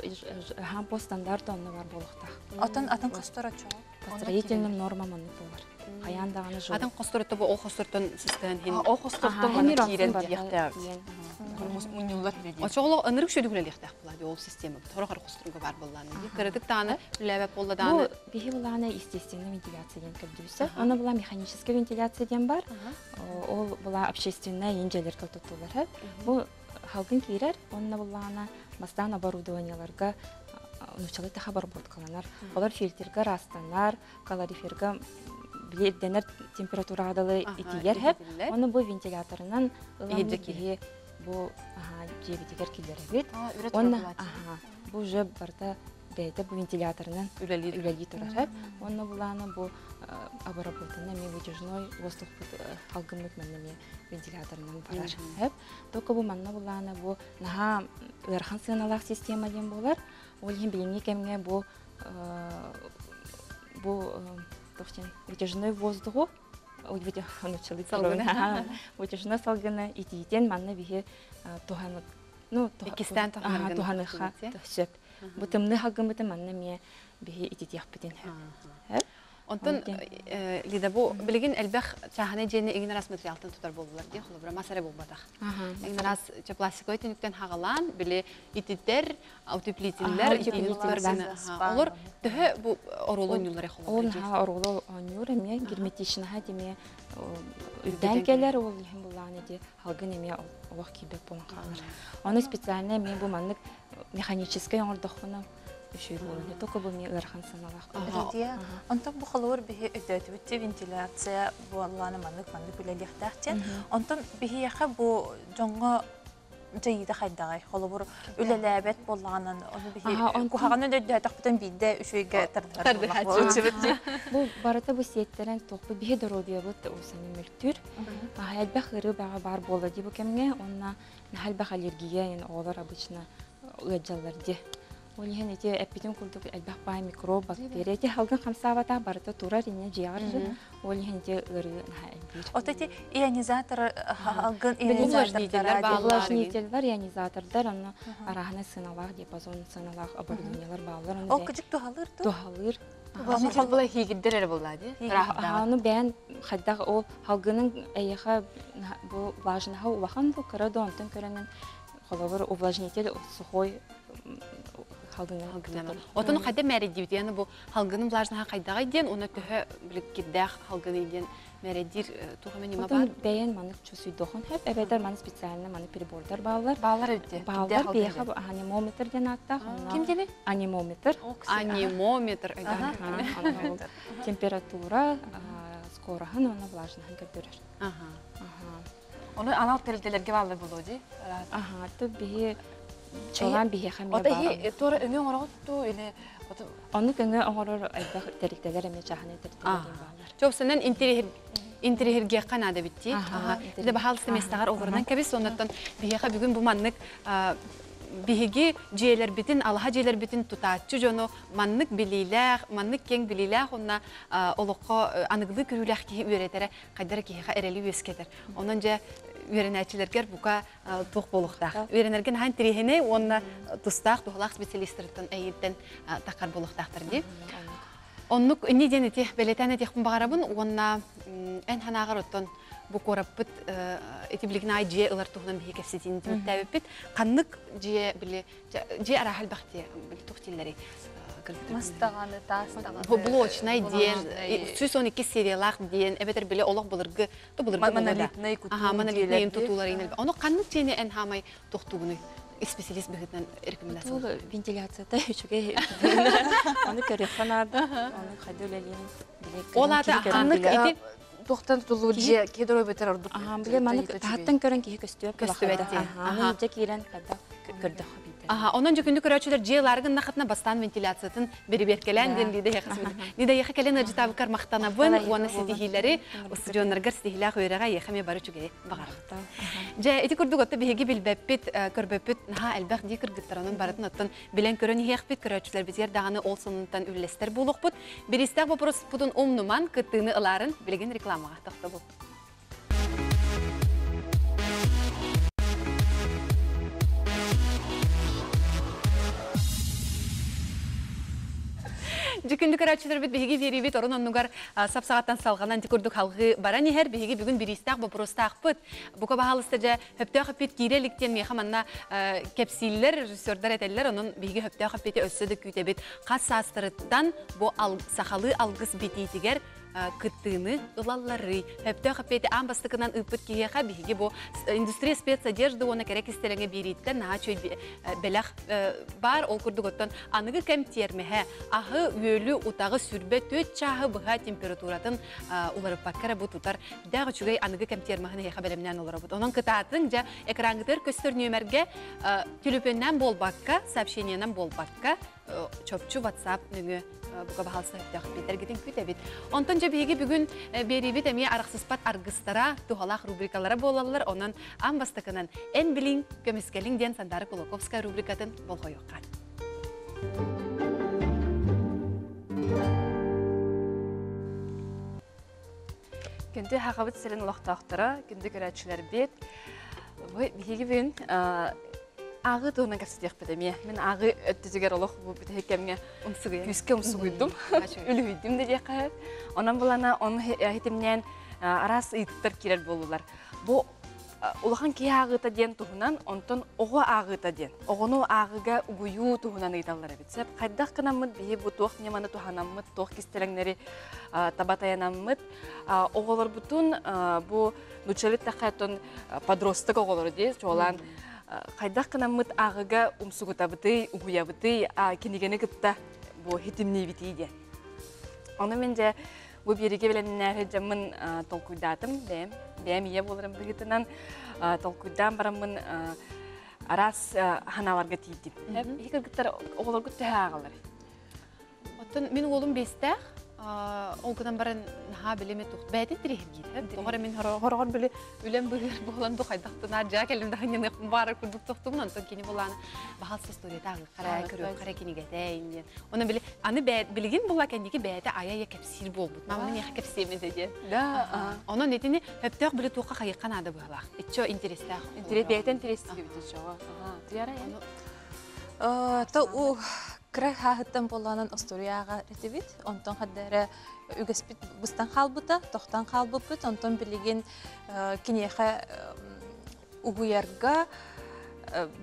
хан по стандарту онно бар болуктах. Атын атын костор очоҕо. По строительным нормам оннук буолар. Хайаан даҕаны жыл. Атын хостортон ол хостортон сыстыһан хин. Ол хостортон маны киирэн тиийэхтээх. Мунньуллар дии. Очоҕоло ынырык шөдүк үлэлиэхтээх буолла ол система. Хорохор хосторго бар буоллааны. Кыратык дааны үлээбэт буолла дааны. Бу биһи булаана естественная вентиляция диэн көрдүүсэ. Аны була механическая вентиляция диэн бар. Ол була общественная инжелерге туттулар. Бу халгын киирэр, онно буллаана бастаан оборудованиеларга нучалы таха обработкаланар. Олар фильтрга растанар, калориферга билирденер температураға дылы итийер хеп. Оны бу вентиляторынан ылан киһи бу дьиэбитигэр киллэрэбит. Онна бу уже барта бэйэтэ бу вентиляторынан үлэлии турар хеп. Онно булаана бу обработана эми вытяжной воздухпут халгыммыт манна эми вентиляторынан барар хеп. Только бу манна булаана бу наһаа ыарахан сыаналаах система диэн буолар. Ол иһин билиҥҥи кэмҥэ бу бу вытяжной воздуху вытяжной салгыны итиитин манна биһи туһаны ну иккистээн туһаныхха сөп. Бу тымныы халгыммытын манна эмиэ биһи ититиэхпитин сөп. Онтон Лида бу билигин элбэх чааһынай дьиэни иҥин араас материалтан тутар буоллулар дии, холобура мас эрэ буолбатах. Иҥин араас пластиковай түнүктэн хаҕалаан, били ититэр, утеплителлэр, итиини тутар гына. Олор төһө бу оруолу оонньууллар холобура? Ол наһаа оруолу оонньуур эмиэ герметичнаһа эмиэ үрдээн кэлэр ол иһин буллаҕына ити халгын эмиэ олох киирбэт буолан хаалар. Ону специально эмиэ бу маннык механическай оҥордоххуна үчүгэй буолуо. Не только бу эмиэ ыарахан саналаах. Лидия, онтон бу холобур биһи өйдөөтүбүт вентиляция буоллааны маннык маннык үлэлиэхтээх диэн. Онтон биһиэхэ бу дьоҥҥо дьайыыта хайдаҕай? Холобур, үлэлээбэт буоллаҕынан, ону биһи куһаҕаны өйдөөтөхпүтүн биирдэ үчүгэйгэ тардыһар буоллах. Бу барыта бу сиэттэрэн туохпу биһи доруобуйабыт усаны мөлтүүр. Элбэх ыарыы баҕа баар буолла дии бу кэмҥэ. Онна элбэх аллергия оҕолор обычно ыалдьаллар дии. Ол иһин ити эппитим курдук элбэх баай микроб, бактерия ити халгын хамсаабатах барыта турар инньэ дьиэҕэр ол иһин ити ыарыы наһаа элбиир. От ити ионизатор халгын ионизатордар Увлажнительлар, ионизатордар, онно арааһынай сыаналаах диапазон сыаналаах оборудованиелар бааллар. Ол кыдьык туһалыыр ту? Туһалыыр. Увлажнитель была хигиддер эрэ буолла дии. Аны бэйэн хайдах ол халгынын эйиэхэ бу влажнаһа улахан бу кыра да онтон көрөнөн холобур увлажнитель сухой халгынан. Отон хайда мээрийдибит яны бу халгынын влажнаха хайдаҕай диэн уна төһө биликкирдээх халгыны диэн мээрийдиир туох эмэ ньыма бар. Бэйэн маннык чусуйдохон хэп эбэтэр маны специально маны прибордар бааллар. Бааллар эбит. Бааллар биэхэ анимометр диэн ааттаах. Ким диэни? Анимометр. Анимометр. Температура скороһын уонна влажнаһын көрдөрөр. Ону анал тэрилтэлэргэ бааллар буолуо дии. Аха, то биһи чолаан биһиэхэ эмиэ Ото иһи туора өҥө оҥороҕут дуу или Ону көҥө оҥорор элбэх тэрилтэлэр эмиэ чааһынай тэрилтэлэр диэн бааллар. Чопсунан интириһиргиэххэ наада битти. Дэ баһаалыста миэстэҕэр олорунан кэбис, оннуттан биһиэхэ бүгүн бу маннык биһиги дьиэлэрбитин, алаһа дьиэлэрбитин тутааччы дьону маннык билиилээх, маннык киэҥ билиилээх уонна олоххо аныгылыы көрүүлээх киһи үөрэтэрэ хайдара киһиэхэ эрэли үөскэтэр. Онон дьэ үөрэнээччилэргэр бука туох буолуохтаах. Үөрэнэргэ наһаа интэриэһинэй уонна тустаах, туһалаах специалистартан эйиттэн таххар буолуохтаахтар дии. Оннук инни диэн ити бэлиэтээн этиэхпин баҕарабын уонна эн санааҕар оттон бу куораппыт ити билигин аай дьиэ ылар туһунан биһи кэпсэтиини түмүктээбиппит. Ханнык дьиэ били дьиэ арааһа элбэх дьиэ били туох дииллэрий? Мас даҕаны, таас даҕаны. Блочнай диэн, 112 сериялаах диэн, эбэтэр били олох былыргы, то былыргы монолитнай Аха, монолитнай тутуулар Ону ханнык дьиэни эн хаамай тохтуугунуй? Исписэлиис быһыытынан рекомендация. Вентиляцията үчүгэй. Ону көрүөххэ наада. Ону хайда үлэлиэн Ол аата ханнык ити туохтан тутуллубут дьиэ киһи доруобуйатыгар ордук Аха, били маннык таһаттан көрөн киһи көстүбэт көстүбэт дии. Аха, дьэ киирэн хайдах көрдөххө биирдэ. Аха, онон дьүкүндү көрөөччүлэр дьиэ ылаары гыннахытына бастаан вентиляциятын бэрэбиэркэлээн диэн Лида эһиэхэ сүбэлиир. Лида эйиэхэ кэлэн ыалдьытаабыккар махтанабын уонна ситиһиилэри устудьуоннаргар ситиһиилээх үөрэҕэ эйиэхэ эмиэ бары үчүгэйи баҕарабын. Дьэ, ити курдук отто биһиги билбэппит, көрбөппүт наһаа элбэх дии кыргыттар онон барытын оттон билэн көрөн иһиэхпит, көрөөччүлэрбитигэр даҕаны ол сонунтан үллэстэр буолуохпут. Бириистээх боппуруоспутун умнуман, кыттыыны ылаарын билигин рекламаҕа тохтобул. Дьүкүндү көрөөччүлэрбит биһиги биэриибит орун оннугар сап-саҕаттан салҕанан ити курдук халҕыы баран иһэр. Биһиги бүгүн бириистээх боппуруостаахпыт. Бука баһаалыста дьэ хөптөөх эппит киирэ илик диэн миэхэ манна кэпсииллэр, режиссердар этэллэр. Онон биһиги хөптөөх эппити өссө да күүтэбит. Хас саастарыттан бу сахалыы алгыс битиитигэр кыттыыны ылалларый. Өптөөх эппиэти аан бастакынан ыыппыт киһиэхэ биһиги бу индустрия спецодежды уонна кэрэ кистэлэҥэ биэрииттэн наһаа үчүгэй бэлэх баар. Ол курдук оттон аныгы кэм тиэрмэһэ аһы, үөлү, утаҕы сүрбэ түөрт чааһы быһа температуратын уларыппакка эрэ бу тутар дээх үчүгэй аныгы кэм тиэрмэһин эһиэхэ бэлэмнээн олоробут. Онон кытаатыҥ дьэ экраҥҥытыгар көстөр нүөмэргэ түлүпүөннээн буолбакка, сообщениенан буолбакка чопчу WhatsApp нөҥүө бука баһаалыста сөптөөх эппиэттэргитин күүтэбит. Онтон дьэ биһиги бүгүн биэриибит эмиэ арахсыспат аргыстара, туһалаах рубрикалара буолаллар. Онон аан бастакынан «Эн билиҥ, көмүскэлиҥ» диэн Сандара Кулаковская рубрикатын болҕойуохха. Күндү Хахабыт сирин олохтоохторо, күндү көрөөччүлэрбит. Биһиги бүгүн ааҕыы туһунан кэпсэтиэхпит эмиэ. Мин ааҕыы өттүтүгэр олох бу бүтэһик кэмҥэ күүскэ умсугуйдум, үлүһүйдүм да диэххэ сөп. Онон булана ону хитимнээн араас ыйытыктар киирэр буоллулар. Бу улахан киһи ааҕыыта диэн туһунан, онтон оҕо ааҕыыта диэн, оҕону ааҕыыга угуйуу туһунан ыйыталлар эбит. Сөп, хайдах гынаммыт биһи бу туох ньыманы туһанаммыт, туох кистэлэҥнэри таба тайанаммыт, оҕолорбутун бу нууччалыы эттэххэ подросток оҕолору дии, чуолаан хайдах гынаммыт ааҕыга умсугутабытый, угуйабытый, кинигэни кытта бу хитимниибитий диэн. Ону мин дьэ Бу биэриигэ бэлэмнээри дьаммын толкуйдаатым бэйэм. Бэйэм ийэ буоларым быһыытынан толкуйдаан бараммын араас ханааларга тиийдим. Иһи кыргыттар оҕолоргут төһө ааҕаллар? Оттон мин уолум биэстээх, ол гынан баран наһаа билими тух бэйэтин тириһиргиир. Тоҕо эрэ мин хороҕор били үлэм быһыыр буолан бу хайдахтына дьаа кэлим да ханньаныахпын баара курдук тохтубун онтон кини булаан баһалса историята ааҕыаххара көрүөххэрэ кинигэтэ диэн. Оны били аны билигин була кэнники бэйэтэ айа-айа кэпсиир буолбут. Мама миэхэ кэпсиэмэ дэ диэн. Да. Онон итини өптөөх били туохха хайыхха наада быһалаах. Иччо интерестээх. Интерес бэйэтэ интерестиги бит Туяра То у кыра хааһыттан буоллаанан остуоруйааҕа этибит. Онтон хадда үгэспит быстан хаалбыта, тохтон хаалбыппыт. Онтон билигин киниэхэ угуйарга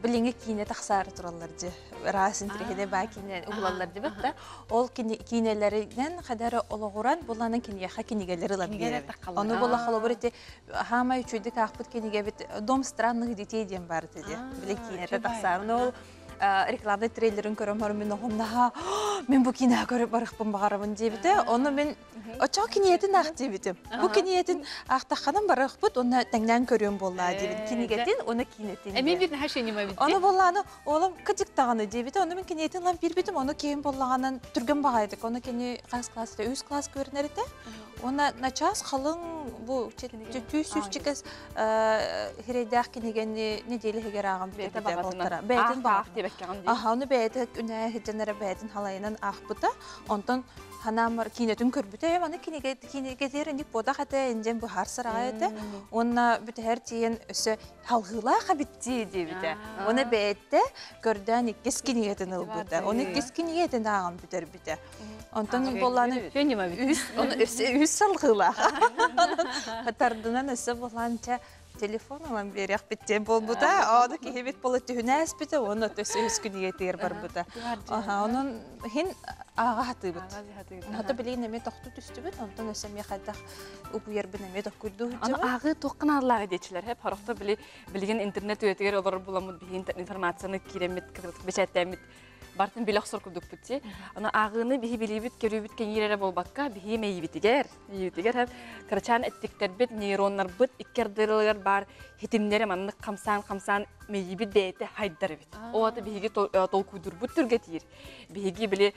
билиҥҥи киинэ тахсаары тураллар дьи ыраас интириэһинэй баа киинэ угулаллар дибит да ол киинэлэринэн хадары олоҕуран буланан киниэхэ кинигэлэр ылан биэрэбит ону була холобур ити хаамай үчүгдүк аахпыт кинигэбит дом странных детей диэн баар этэ дии били киинэтэ тахсаарын ол рекламный трейлерин көрөмөр мин оҕом наһаа мин бу киинэҕэ көрө барыахпын баҕарабын диэбитэ ону мин Оччоҕо киниэтин аах диэбитим. Бу киниэтин аахтахханан барыахпыт уонна тэҥнээн көрүөм буоллаа диэбит. Кинигэтин уонна киинэтин. Эмиэ бир наһаа шенима бит. Ону буоллааны оолом кыдьык даҕаны диэбитэ. Ону мин киниэтин ылан биэрбитим. Ону киһим буоллаҕынан түргэн баҕайытык. Ону кини хас класс этэ? Үс класс көрүнэр этэ. Уонна начаас халыҥ бу түүс сүүсчикэс хирэйдээх кинигэни нэдиэлэ иһигэр ааҕан бүтэрбитэ. Бэйэтин баҕатынан. Аха, ону бэйэтэ күнээ иһитэн эрэ бэйэтин халайынан. кинигэтин аахпыта. Онтон ханаамар киинэтин көрбүтэ, маны кинигэ кинигэтигэр инник буотах этэ, индиэн быһаарсар аҕай этэ. Уонна бүтэһэр тиийэн өссө халҕыылаах эбиттии диэбитэ. Уонна бэйэтэ көрдөөн иккис кинигэтин ылбыта. Оны иккис кинигэтин ааҕан бүтэрбитэ. Онтон буоллааны үс оны өссө үс салҕыылаах. Тардынан өссө буоллаан чэ телефон ылан биэриэхпит диэн буолбута. Ону киһибит буола түһүнээспитэ уонна өссө үс кинигэтигэр барбыта. Онон хин ааҕа хатыыбыт. Хата билигин эмиэ тохту түстүбүт, онтон өссө эмиэ хайдах угуйарбын эмиэ токкуйдуу Аны ааҕыы туохха наадалааҕый диэччилэр хэп хорохто били билигин интернет үйэтигэр олорор буламмыт биһиги информацияны киирэммит бэчээттэммит бартын билэ охсор курдукпут ти. Аны ааҕыыны биһи билиибит көрүүбүт кэҥиир эрэ буолбакка биһи мэйиибитигэр мэйиибитигэр хэп кырачаан эттиктэрбит нейроннарбыт икки ардыларыгар баар хитимнэри маннык хамсаан хамсаан мэйиибит бэйэтэ хайдар эбит. Ол ата биһиги толкуйдурбут түргэтиир. Биһиги били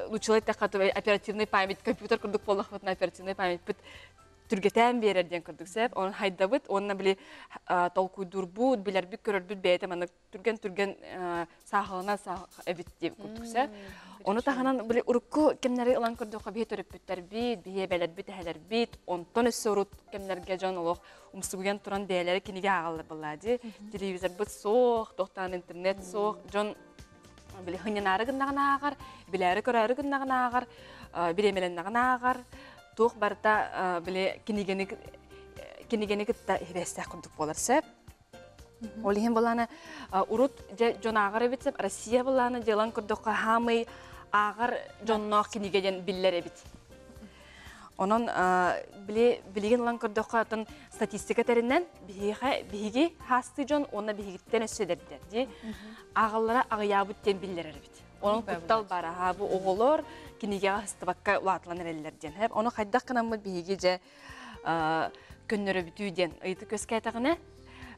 лучилай эттэххэ оперативный память компьютер курдук буоллахпытына оперативный памятьпыт түргэтээн биэрэр диэн курдук сөп. Онон хайдабыт уонна били толкуйдуурбут, билэрбит, көрөрбүт бэйэтэ маннык түргэн-түргэн саахалана эбит диэн курдук сөп. Ону таһынан били урукку кэмнэри ылан көрдөххө биһи төрөппүттэрбит, биһи эбэлэрбит, эһэлэрбит, онтон өссө урут кэмнэргэ дьон олох умсугуйан туран бэйэлэрэ кинигэ ааҕаллар буоллаа дии. Телевизорбыт суох, тохтоон интернет суох, дьон били хынньанаары гыннаҕына ааҕар, билээри көрөөрү гыннаҕына ааҕар, бириэмэлэннэҕинэ ааҕар, туох барыта били кинигэни кинигэни кытта хибээстээх курдук буолар сөп. Ол иһин былаана урут дьэ дьон ааҕар эбит сөп, Россия былаана дьыалан көрдөххө хаамый ааҕар дьонноох кинигэ диэн биллэр эбит. Онон били билигин ылан көрдөххө атын статистика тэринэн биһиэхэ биһиги хаастыы дьон уонна биһигиттэн өссө эдэрдэр дии ааҕаллара аҕыйаабыт диэн биллэрэр эбит. Онон куттал баар аһаа бу оҕолор кинигэҕэ сыстыбакка улаатылан эрэллэр диэн. Ону хайдах гынаммыт биһиги дьэ көннөрөбүтүү диэн ыйытык үөскээтэҕинэ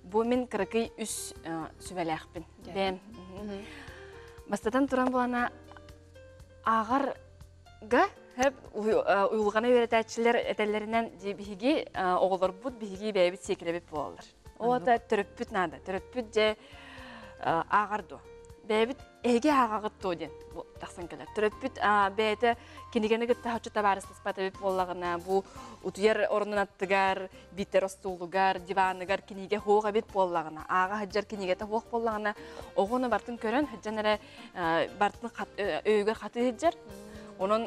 бу мин кыракый үс сүбэлээхпин. Бэм. Бастатан туран булана ааҕар Га хөп уйулҕаны үөрэтээччилэр этэллэринэн биһиги оҕолорбут биһиги бэйэбит сиэкилэбит буолаллар. Ота төрөппүт наада. Төрөппүт дьэ ааҕар дуо? Бэйэбит эһиги ааҕаҕыт дуо диэн тахсан кэлэр. Төрөппүт бэйэтэ кинигэни кытта хаччы табаарыстаспат эбит буоллаҕына, бу утуйар орунун аттыгар, биитэр остуолугар, диваныгар кинигэ хуох эбит буоллаҕына, ааҕа сылдьар кинигэтэ хуох буоллаҕына, оҕону бартын көрөн сылдьан эрэ бартын өйүгэр хатыы сылдьар. Онон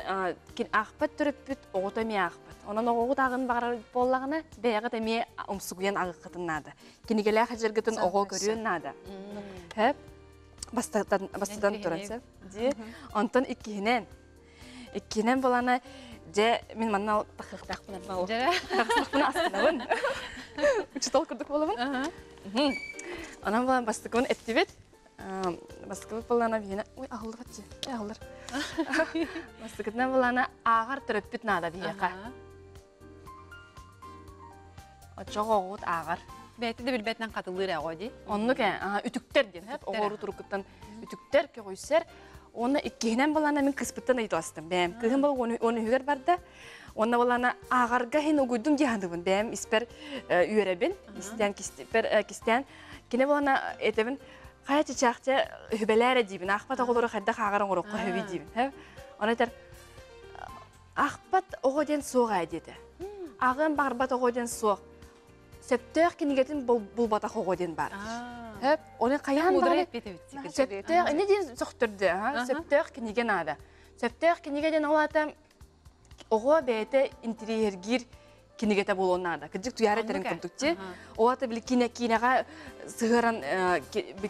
аахпат төрөппүт оҕото эмиэ аахпат. Онон оҕоҕут ааҕын баҕарар буоллаҕына, бэйэҕит эмиэ умсугуйан ааҕыаххытын наада. Кинигэлээх сылдьаргытын оҕо көрүөн наада. Хөп. Бастатан бастатан туран сөп. Дии. Онтон иккиһинэн иккиһинэн булана дьэ мин манна тахыахтаахпын арба тахсахпын астынабын. Учутал курдук буолабын. Онон булан бастакыбын эттибит. Бастакыбыт буоллаана биһиэнэ ой аһыллыбат дии аһыллар. Бастакытынан буоллаана ааҕар төрөппүт наада биһиэхэ. Оччоҕо оҕоҕут ааҕар. Бэйэтэ да билбэтинэн хатылыыр эҕо дии. Оннук ээ үтүктэр диэн оҕору туруккуттан үтүктэр, көҕүйсэр. Уонна иккиһинэн буоллаана мин кыспыттан ыйыталастым. Бэйэм кыыһым бол он үһүгэр барда. Уонна буоллаана ааҕарга иһин угуйдум дии саныыбын. Бэйэм испэр үөрэбин, истээн кистээн Кини буолана этэбин хайа чычаахча үһүбэлээрэ диибин, аахпат оҕолору хайдах ааҕар оҥороххо сөбүй диибин. Ону этэр аахпат оҕо диэн суох ээ диэтэ. Ааҕыан баҕарбат оҕо диэн суох. Сөптөөх кинигэтин булбатах оҕо диэн баар. Хөп, оны хайаан даҕаны сөптөөх, ини диэн сөхтөрдө, сөптөөх кинигэ наада. Сөптөөх кинигэ диэн ол аата оҕо бэйэтэ интириэһиргиир кинигэтэ буолуон наада. Кырдьык туйаара этэрин курдук ти. Оҕо били кине киинэҕэ сыһыаран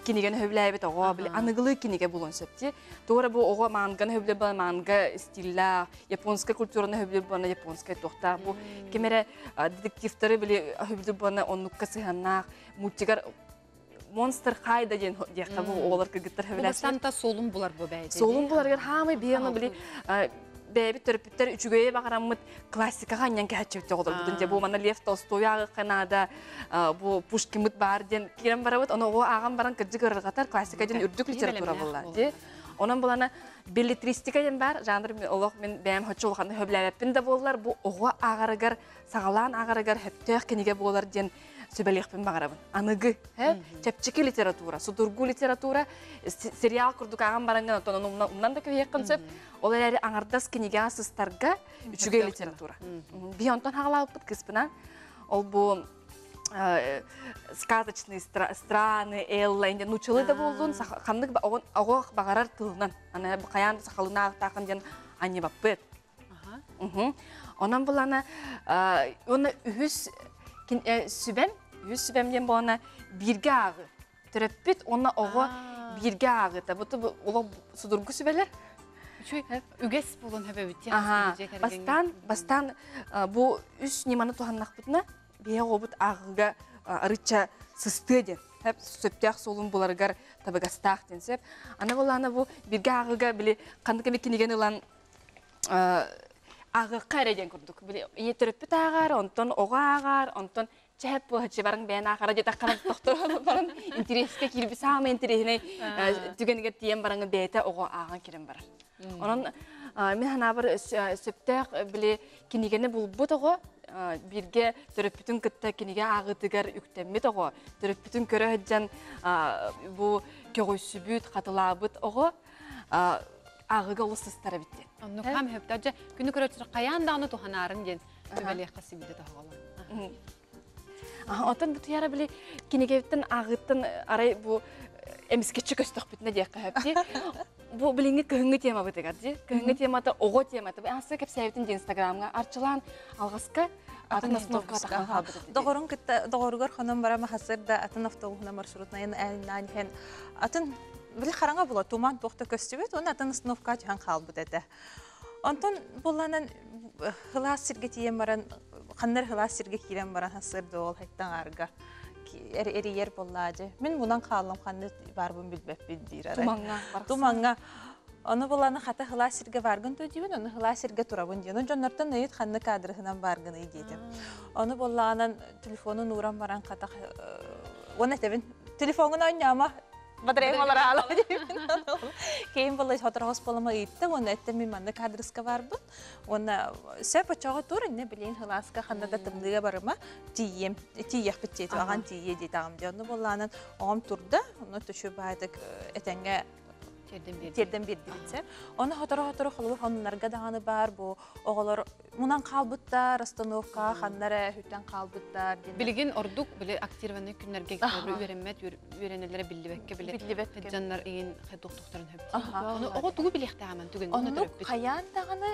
кинигэни хөбүлээбит оҕо били аныгылыы кинигэ буолуон сөп ти. Туора бу оҕо манганы хөбүлүүр буолан манга стиллаах, японскай культураны хөбүлүүр буолан японскай туохтаах. Бу ким эрэ детективтары били хөбүлүүр буолан оннукка сыһыаннаах мультигар Монстр Хайда диэн диэххэ бу оҕолор кыргыттар хөбүлээччилэр. Санта суолун булар бу бэйэтэ. Суолун буларыгар хаамай биһиги били бэйэбит төрөппүттэр үчүгэйи баҕараммыт классикаҕа анньан кэһэччибит оҕолорбутун дьэ бу манна Лев Толстой ааҕыахха наада бу Пушкиммыт баар диэн киирэн барабыт ону оҕо ааҕан баран кырдьык ырырҕатар классика диэн үрдүк литература буолла дии онон булана беллетристика диэн баар жанр олох мин бэйэм хоччу улаханнык сөбүлээбэппин да буоллар бу оҕо ааҕарыгар саҕалаан ааҕарыгар сөптөөх кинигэ буолар диэн. сүбэлиэхпин баҕарабын. Аныгы, чэпчэки литература, судургу литература, сериал курдук ааҕан бараҥҥын, оттон ону умнан да кэбиһиэххин сөп. Ол эрээри аҥардас кинигэҕэ сыстарга үчүгэй литература. Биһи онтон хаҕалаабыппыт кыыспынан. Ол бу сказочные страны, Элла, инде нучалы да буоллун, ханнык оҕо баҕарар тылынан, аны хайаан да сахалынаахтаахын диэн анньыбаппыт. Онон булана, уонна үһүс сүбэм, үһүс сүбэм диэн буолана бииргэ ааҕы. Төрөппүт уонна оҕо бииргэ ааҕыта. Бу олох судургу сүбэлэр. Үгэс буолун хөбөбүт. Бастаан, бастаан бу үс ньыманы туһаннахпытына, биһи оҕобут ааҕыыга арычча сыстыа диэн сөптөөх суолун буларыгар табыгастаах диэн сөп. Аны булаана бу бииргэ ааҕыыга били ханнык эмэ кинигэни ылан ааҕыахха эрэ диэн курдук. Били ийэ төрөппүт ааҕар, онтон оҕо ааҕар, онтон чэһэп буоһаччы барыҥ бэйэн аахара диэтэххэ тохторон баран интэриэскэ киирбит саамай интэриэһинэй түгэнигэр тиийэн бараҥы бэйэтэ оҕо ааҕан кирэн барар. Онон мин санаабар сөптөөх били кинигэни булбут оҕо бииргэ төрөппүтүн кытта кинигэ ааҕыытыгар үктэммит оҕо, төрөппүтүн көрө сылдьан бу көҕүйсүбүт, хатылаабыт оҕо ааҕыыга олус сыстар эбит диэн. Оннук хам хөптө. Дьэ, күнү көрөөччүлэр хайаан даҕаны туһанаарын диэн сүбэлиэххэ сибидэ тоһоҕолор. Оттон бу туйара били кинигэбиттэн ааҕыыттан арай бу эмискэччи көстөхпүтүнэ диэххэ сөп дии. Бу билиҥҥи кыһыҥҥы темабытыгар дии. Кыһыҥҥы темата оҕо темата. Бу ааста кэпсээбитин дии Инстаграмҥа арчылаан алҕаска атын остановка таххан хаалбыт этэ. Доҕорун кытта доҕоругар хонон баран хасыр да атын автобуһuna маршрутнайын айлнаан иһэн атын били хараҥа була туман туох да көстүбүт уонна атын остановка түһэн хаалбыт этэ. Онтон булланан хылаас сиргэ тиийэн баран ханнар хылаас сиргэ киирэн баран хасыр ол хайттаҥарга эрийэр буоллаадьы. Мин мунан хааллым ханна барбын билбэппин диир арай. Тумаҥҥа. Тумаҥҥа. Ону буланы хата хылаас сиргэ баргын диибин, ону хылаас сиргэ турабын диэн. Ону дьоннортон ыйыт ханна кадрыһынан баргыный диэтим. Ону боллаанан телефонун ууран баран хата уон этэбин. Телефоҥун оонньомо батареям олораала диибин. Кейин болла хотороҕос болама ыйытта, уонна эттем мин манна кадрыска барбын. Уонна сөп очоҕо тур, инне билин хылааска ханна да тымныыга барыма тиийиэм, тиийиэхпит диэтим, аҕан тиийиэ диэтаҕым диэн. Онну боллаанан оҕом турда, онно төшү баайдык этэҥҥэ тиэрдэн биэрдибит. Оны хоторо-хоторо холобур хоннарга даҕаны баар бу оҕолор мунан хаалбыттар, остановка ханнара хүттэн хаалбыттар. Билигин ордук били актированный күннэргэ үөрэммэт үөрэнэллэрэ биллибэккэ били биллибэккэ дьоннор иин хэтуохтухтарын хөп. Ону оҕо тугу билиэхтээҕимэн түгэн Оннук хайаан даҕаны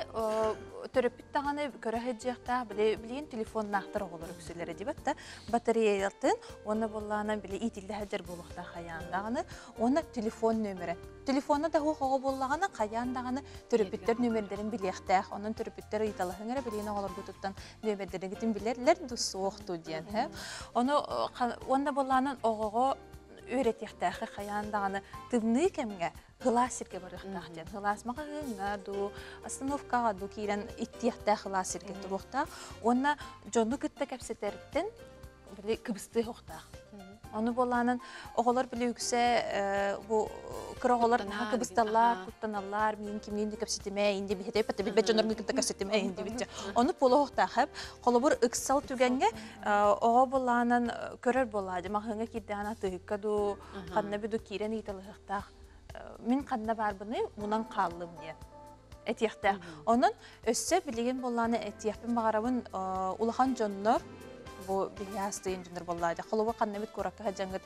төрөппүт даҕаны көрө сылдьыахтаах били билигин телефоннаахтар оҕолор үксүлэрэ дибэт да батареяларын уонна буоллаҕына били иитиллэ сылдьар буолуохтаах хайаан даҕаны уонна телефон нөмерэ. Телефона да суох оҕо буоллаҕына хайаан даҕаны төрөппүттэр нөмердэрин билиэхтээх. Онон төрөппүттэр ыйыталаһыҥ эрэ билигин оҕолоргутуттан нөмердэригитин билэллэр ду суох ду диэн. Ону уонна буоллаҕынан оҕоҕо үөрэтиэхтээхи хайаан даҕаны тымныы кэмҥэ хылаас сиргэ барыахтаах диэн. Хылаас маҕаһыыҥҥа дуу, остановкаҕа дуу киирэн иттиэхтээх хылаас сиргэ туруохтаах. Уонна дьону кытта кэпсэтэртэн били кыбыстыы суохтаах. Ону буолаанан оҕолор били үксэ бу кыра оҕолор наһаа кыбысталлар, куттаналлар, миин кимниин да кэпсэтимэ, инди биһитэ патта билбэт дьоннорго кытта кэпсэтимэ инди битчэ. Ону буолуохтаах. Холобур ыксал түгэҥҥэ оҕо буолаанан көрөр буолаа, маҕаһыыҥҥа киирдэҕинэ атыыһыкка дуу, ханна биду киирэн ыйыталаһыахтаах. Мин ханна баарбыный, мунан хааллым диэн этиэхтээх. Онон өссө билигин буоллааны этиэхпин баҕарабын улахан дьоннор бу биһиастыйын дьоннор буоллаады. Холобур ханна бит куракка сылдьаҥҥыт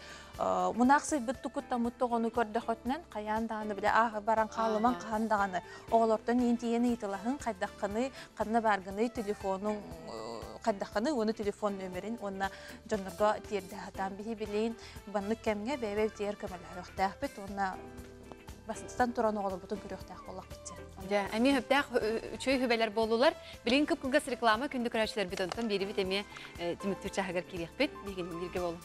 мунаахсыйбыт тукуттаммыт тоҕону көрдөхөтүнэн хайаан даҕаны биле ааһы баран хаалыман хаһан даҕаны оҕолортон иин тиийэн ыйытылаһын хайдаххыный ханна бааргыный телефонуҥ хайдаххыный уонна телефон нөмерин уонна дьоннорго тиэрдэ сатаан биһи билин баннык кэмҥэ бэйэ тиэр көмөлөһүөхтээхпит уонна бастан туран оҕолорбутун көрүөхтээх буоллахпыт Дьэ, эмиэ хөптөөх үчүгэй хүбэлэр буоллулар. Билигин кып-кылгас реклама күндү көрөөччүлэрбит онтон биэрибит эмиэ түмүктүүр чааһыгар киириэхпит. Биһигини бииргэ буолуҥ.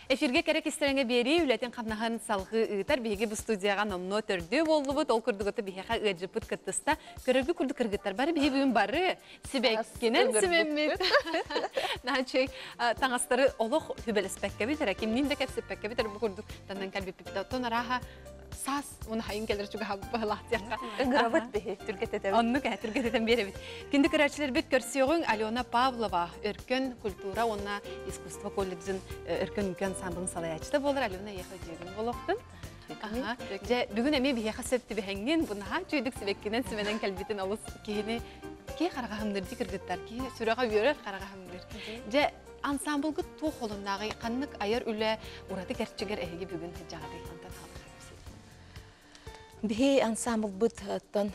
Эфиргэ кэрэ кистэлэҥэ биэрии үлэтин хамнаһын салҕыы ыытар. Биһиги бу студияҕа номнуо төрдүө буоллубут. Ол курдугута биһиэхэ ыалдьыппыт кыттыста. Көрөргө курдук кыргыттар бары биһи бүгүн бары сибэккинэн симэммит. Наачый таҥастары олох хүбэлэспэккэбит эрэ, кимниин да кэпсэппэккэбит эрэ бу курдук таннан кэлбиппит. Оттон арааһа Саас уна хайын келер чугаһабыт баһылаах Ыҥырабыт биһи түргэтетэбит. Оннук ээ, түргэтэтэн биэрэбит. Күндү көрөөччүлэрбит көрсүөҕүҥ Алена Павлова Өркөн культура уонна искусство колледжын Өркөн үҥкүү ансамблын салайааччыта буолар. Алена эйиэхэ үтүөгүн буолуохтун. Дьэ, бүгүн эмиэ биһиэхэ сөп түбэһэҥҥин, бу наһаа үчүгэйдик сибэккинэн симэнэн кэлбитин олус киһини киһи хараҕа һымныыр кыргыттар, киһи сүрэҕэ үөрэр хараҕа һымныыр. Дьэ, ансамблгыт туох холуннааҕый, ханнык айар үлэ ураты кэрчигэр эһиги бүгүн сылдьаҕытый? Онтон хааллаха Биһи ансамблбыт оттон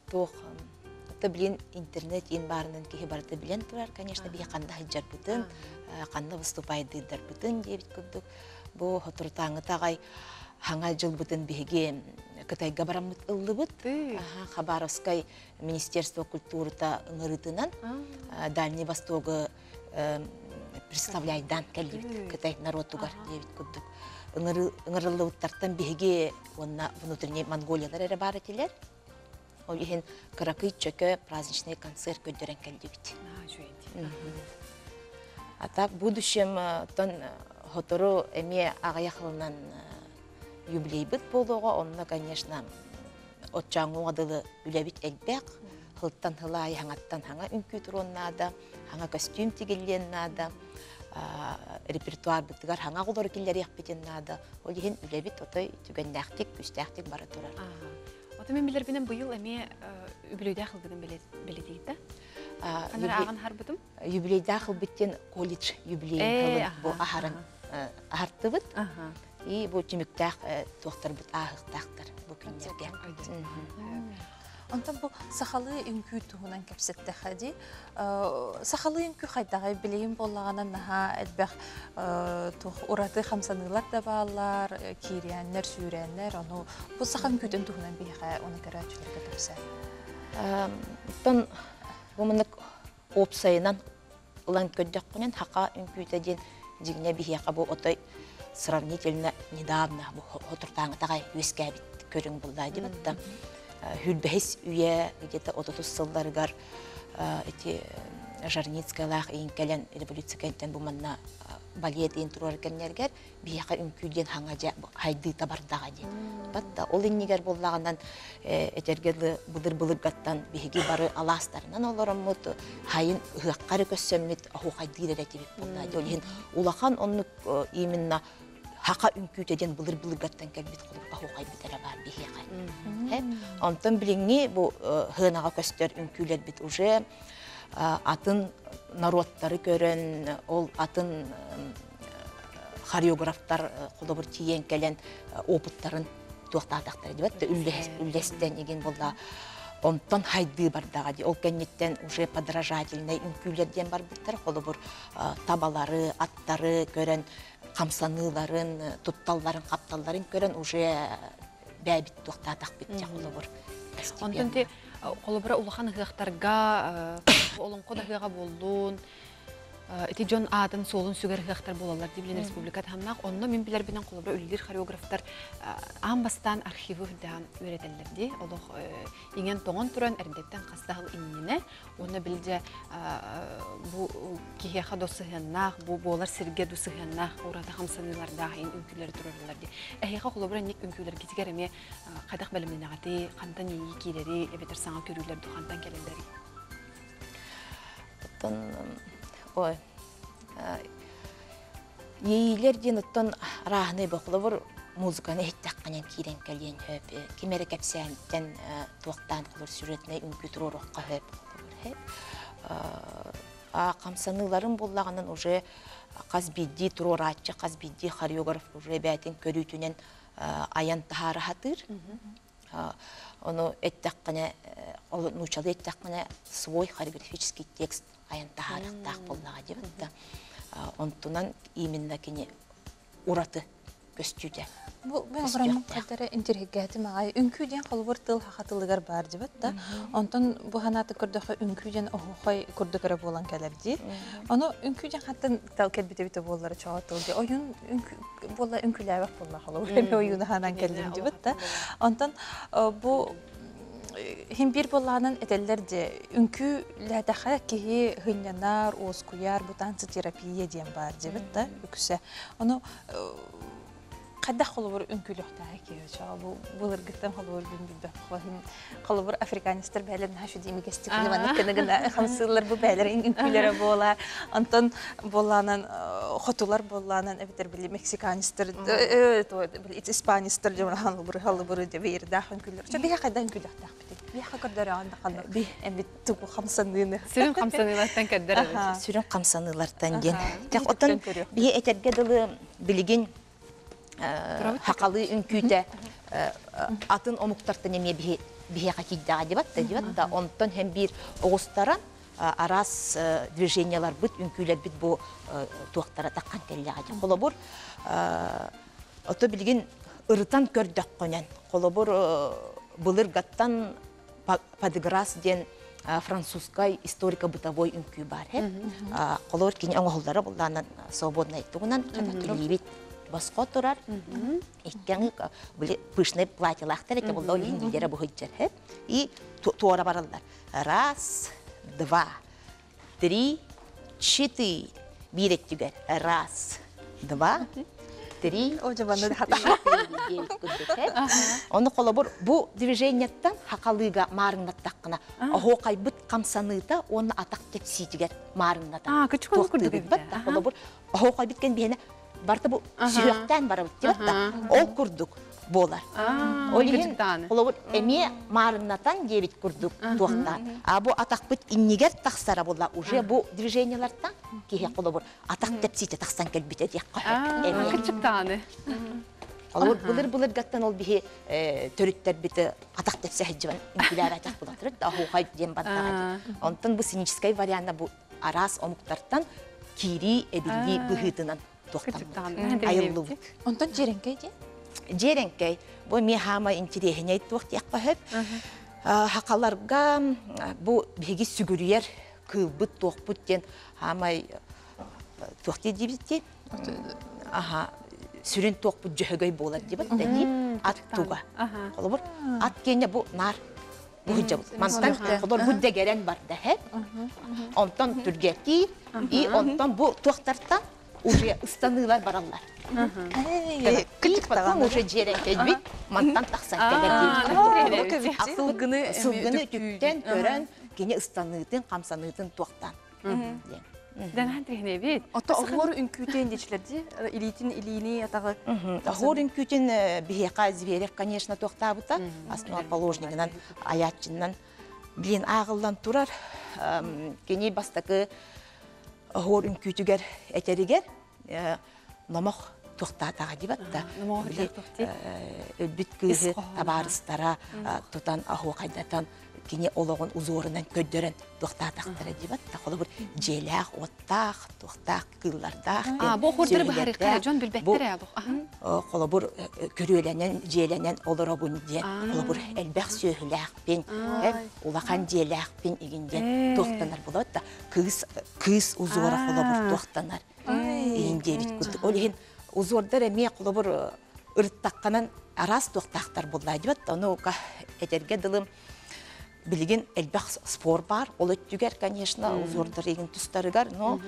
туох это билин интернет ин баарынан киһи барыта билэн турар, конечно, биһи ханна сылдьарбытын, ханна выступайдыырдарбытын диэбит курдук. Бу соторутааҥҥыта аҕай хаҥа дьылбытын биһиги Кытайга бараммыт ыллыбыт. Хабаровскай министерство культурата ыҥырыытынан Дальний Востогы представляйдаан кэллибит Кытай народугар диэбит курдук. Ыҥырыллыбыттартан биһиги уонна внутренний Монголиялар эрэ баар этилэр. Ол иһин кыракый чөкө праздничный концерт көрдөрөн кэллибит. А так в будущем тон хотору эмиэ аҕыйах ылынан юбилейбыт буолуоҕа, онно, конечно, оччооҥҥуга дылы үлэбит элбэх, хылтан хылаайы хаҥаттан хаҥа үҥкүү туруон наада, хаҥа көстүүм тигиллиэн наада, репертуарбытыгар хаҥа оҕолору киллэриэхпитин наада. Ол иһин үлэбит отой түгэннээхтик, күүстээхтик бара турар. Ото мен билэрбинэн быйыл эмиэ үбүлүйдээх ылгытын бэлэтиитэ. Анара ааҕан харбытым. Юбилейдаах ылбыттен колледж юбилейин бу аһаран аһартыбыт. И бу түмүктээх туохтарбыт ааһыктаахтар бу күннэргэ. Онтон бу сахалыы үҥкүү туһунан кэпсэттэххэ дии. Сахалыы үҥкүү хайдаҕай билигин буоллаҕына наһаа элбэх туох ураты хамсаныылар да бааллар, киириэннэр, сүүрээннэр. Ону бу саха үҥкүүтүн туһунан биһиэхэ уну көрөөччүлэргэ кэпсээ. Оттон бу маннык уопсайынан ылан көрдөххүнэн хака үҥкүүтэ диэн дьиҥнэ биһиэхэ бу отой сравнительно недавно бу хотуртааҥытаҕай үөскээбит көрүҥ буллаа дибатта хүрбэһис үйэ где-то отутус сылларыгар ити Жарницкайлаах иин кэлэн революция кэнтэн бу манна балет иин туруор кэмнэргэр биһиэхэ үҥкүү диэн хаҥа дьэ хайдыыта бардаҕа диэн. Батта ол иннигэр буоллаҕынан этэргэ дылы былыр-былыргаттан биһиги бары алаастарынан олороммут, хайын ыһыахха эрэ көссөммүт оһуохайдыыр эрэ этибит буолла. Ол иһин улахан оннук именно хака үҥкүүтэ диэн былыр-былыргаттан кэлбит холобур оһуохайбыт эрэ баар биһиэхэ. Онтон билиҥҥи бу хыанаҕа көстөр үҥкүүлэрбит уже атын норуоттары көрөн, ол атын хореографтар холобур тиийэн кэлэн опыттарын туохтаатахтара дибэт үллэстэн игин буолла онтон хайдыы бардаҕа ди ол кэнниттэн уже подражательнай үҥкүүлэр диэн барбыттар холобур табалары аттары көрөн хамсаныыларын тутталларын хапталларын көрөн уже бэйэбит туохтаатахпыт дьэ холобур онтон ти холобура улахан ыһыахтарга олоҥхо да ыһыаҕа буоллун ити дьон аатын суолун сүгэр ыһыахтар буолаллар дии билин республика таһымнаах онно мин билэрбинэн холобура үлэлиир хореографтар аан бастаан архивы үрдээн үөрэтэллэр дии олох иҥэн тоҥон туран эрдэттэн хас да сыл иннинэ уонна билдьэ бу киһиэхэ до сыһыаннаах бу буолар сиргэ ду сыһыаннаах ураты хамсаныылардаах иин үҥкүүлэри турараллар дии эһиэхэ холобура инник үҥкүүлэргитигэр эмиэ хайдах бэлэмнэнэҕитий хантан иэйии киирэри эбэтэр саҥа көрүүлэр ду хантан кэлэллэрий Оттон ой иэйиилэр диэн оттон арааһынай холобур музыканы иһиттэххинэн киирэн кэлиэн сөп ким эрэ кэпсээниттэн туохтаан холобур сюжетнай үҥкүү туруоруохха сөп холобур а хамсаныыларын буллаҕынан уже хас биирдии туруорааччы хас биирдии хореограф уже бэйэтин көрүүтүнэн айан таһаара сатыыр Ону эттэххинэ, ол нуучалыы эттэххинэ, свой хореографический текст айан таһаарыахтаах буоллаҕа диэбит да. Онтунан именно кини ураты көстүүтэ. Бу мен оҕороммун хайдара интириһиргээтим аҕай. Үҥкүү диэн холобур тыл саха тылыгар баар дибэт да. Онтон бу ханааты көрдөххө үҥкүү диэн оһуохай курдук эрэ буолан кэлэр дии. Ону үҥкүү диэн хаттан тал кэлбит эбитэ буоллара чоҕо тыл дии. Ойун буолла үҥкүүлээбэх буолла холобур эми ойууну хаанан кэллим дибит да. Онтон бу хин биир буоллаҕынан этэллэр дьэ үҥкүүлээтэххэ киһи хынньанар, уоскуйар, бу танцетерапия диэн баар дибит да үксэ. Ону Хайдах холобур үҥкүүлүөхтээҕэ киһи чоо бу былыргыттан холобур бин билбэт холобур африканецтар бээлэр наһаа шүдиимигестик маннык гына гына хамсыыллар бу бээлэр үҥкүүлэрэ буолар онтон буоллаанан хотулар буоллаанан эбэтэр били мексиканецтар испанецтар дьон халыбыры халыбыры дебиирдаах үҥкүүлэр чо биһи хайда үҥкүүлүөхтээхпитий биһиэхэ көрдөрөҕүн да ханнык эмит тугу хамсаныыны сүрүн хамсаныылартан көрдөрөбүт сүрүн хамсаныылартан диэн оттон биһи этэргэ дылы билигин хахалыы үҥкүүтэ атын омуктартан эмиэ биһиэхэ киирдэҕэ дибат да дибат да онтон һэм биир оҕустаран араас движенияларбыт үҥкүүлэрбит бу туохтара таххан кэллэҕэ дии холобур ото билигин ырытан көрдөххүнэн холобур былыргаттан Падеграс диэн французскай историко-бытовой үҥкүү баар һэ. Холобур кини оҥоһуллара буллаанан свободнай тугунан илиибит босхо турар. Иккэҥи били пышный платьелаахтар эти булла ол иһин лидера быһыйдьар һэ. И туора бараллар. Раз, два, три, четыре. Биир өттүгэр раз, два, три, Ону холобур бу движениеттан хахалыыга маарыҥнаттаххына оһуохайбыт хамсаныыта уонна атах тэпсиитигэр маарыҥната. Холобур оһуохайбыт кэн биһиэнэ барыта бу сүһүөхтээн барабыт диэбит да ол курдук буолар. Ол иһин холобур эмиэ маарыҥнатан диэбит курдук туохтаан. А бу атахпыт иннигэр тахсара буолла уже бу движениелартан киһи холобур атах тэпсиитэ тахсан кэлбитэ диэххэ эмиэ. Кычыктааны. Холобур былыр-былыргаттан ол биһи төрүттэрбит атах тэпсэ сылдьыбан үҥкүүлээбэтэх булатырыт да оһуохай диэн бардаҕа. Онтон бу сценическай варианна бу араас омуктартан киирии эбиллии быһыытынан туохтаммыт, айыллыбыт. Онтон дьиэрэҥкэй диэн? Дьиэрэҥкэй бу эмиэ хаама интириэһинэй туох диэххэ сөп. Хахаларга бу биһиги сүгүрүйэр кыылбыт туохпут диэн хаамай туох диибит дии аха сүрүн туохпут дьөһөгөй буолар диэбит да дии ат туга холобур ат киэнэ бу наар быһыдьабыт. Мантан холор бу дэгэрэн барда һэ. Онтон түргэтии и онтон бу туохтартан уже ыстаныылар бараллар. Потом уже дьиэрэҥкэйбит мантан тахсан кэлэр Сылгыны сылгыны үтүктэн көрөн кини ыстаныытын хамсаныытын туохтан диэн. Дэнэн тиһинэбит. Ото оһуор үҥкүүтүн диэчилэр дии илиитин илиини атаҕы. Оһуор үҥкүүтүн биһиэхэ Зверев, конечно, туохтаабыта основоположнигынан айааччынан блин ааҕыллан турар. Кини бастакы оһуор үҥкүүтүгэр этэригэр номох туохтаатаҕа дибат да өлбүт кыыһы табаарыстара тутан оһуохайдатан кини олоҕун узуорунан көрдөрөн туохтаатахтара дибат да холобур дьиэлээх уоттаах туохтаах кыыллардаах бу хурдары быһаарыахтара дьон билбэттэр холобур көрүөлэнэн дьиэлэнэн олоробун диэн холобур элбэх сүөһүлээхпин улахан дьиэлээхпин игин диэн туохтанар болот да кыыс кыыс узуора холобур туохтанар иһин диэбит курдук ол иһин узуордар эмиэ холобур ырыттахханан араас туохтаахтар буоллаа дибат ону этэргэ дылым билигин элбэх спор бар ол өттүгэр конечно узордар игин тустарыгар но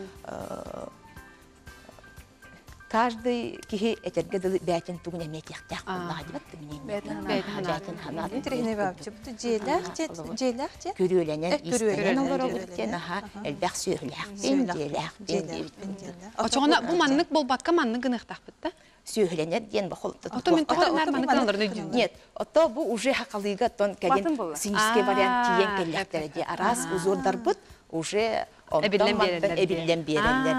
каждый киһи этэргэ дылы бээтин тугун эмиэ этиэхтээх буоллаҕа дибат бээтин ханаат Интириэһинэй баабыччы бу дьиэлээх дьиэлээх дьиэ күрүөлэнэн иистэнэн олоробут диэн аха элбэх сүөһүлээхпин дьиэлээхпин диэбит Очоҕуна бу маннык буолбакка маннык гыныахтаахпыт да сүөһүлэнэр диэн Ото мен тоҕо наар маннык гыналларын өйдүүм. Нет, ото бу уже хакалыыга тон кэлин синический вариант тиийэн кэллэхтэрэ дии араас узордарбыт уже эбиллэн биэрэллэр эбиллэн биэрэллэр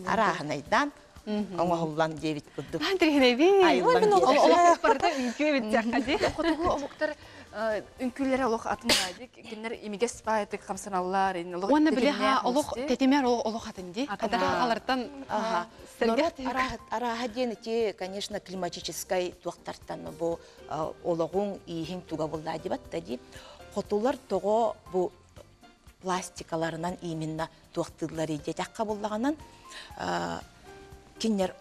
арааһынайдаан оҥоһуллан диэбит курдук. Олох барыта үҥкүү эбит дии. Хотугу омуктар үҥкүүлэрэ олох атын дии. Кинилэр имигэс баайытык хамсаналлар. Уонна били ха олох тэтимэр олох атын дии. Алартан Арааһа диэн ити, конечно, климатическай туохтартан бу олоҕуҥ ииһиҥ туга буллаа дибат да дии. Хотулар тоҕо бу пластикаларынан именно туохтыыллар диэтэххэ буллаҕынан кинилэр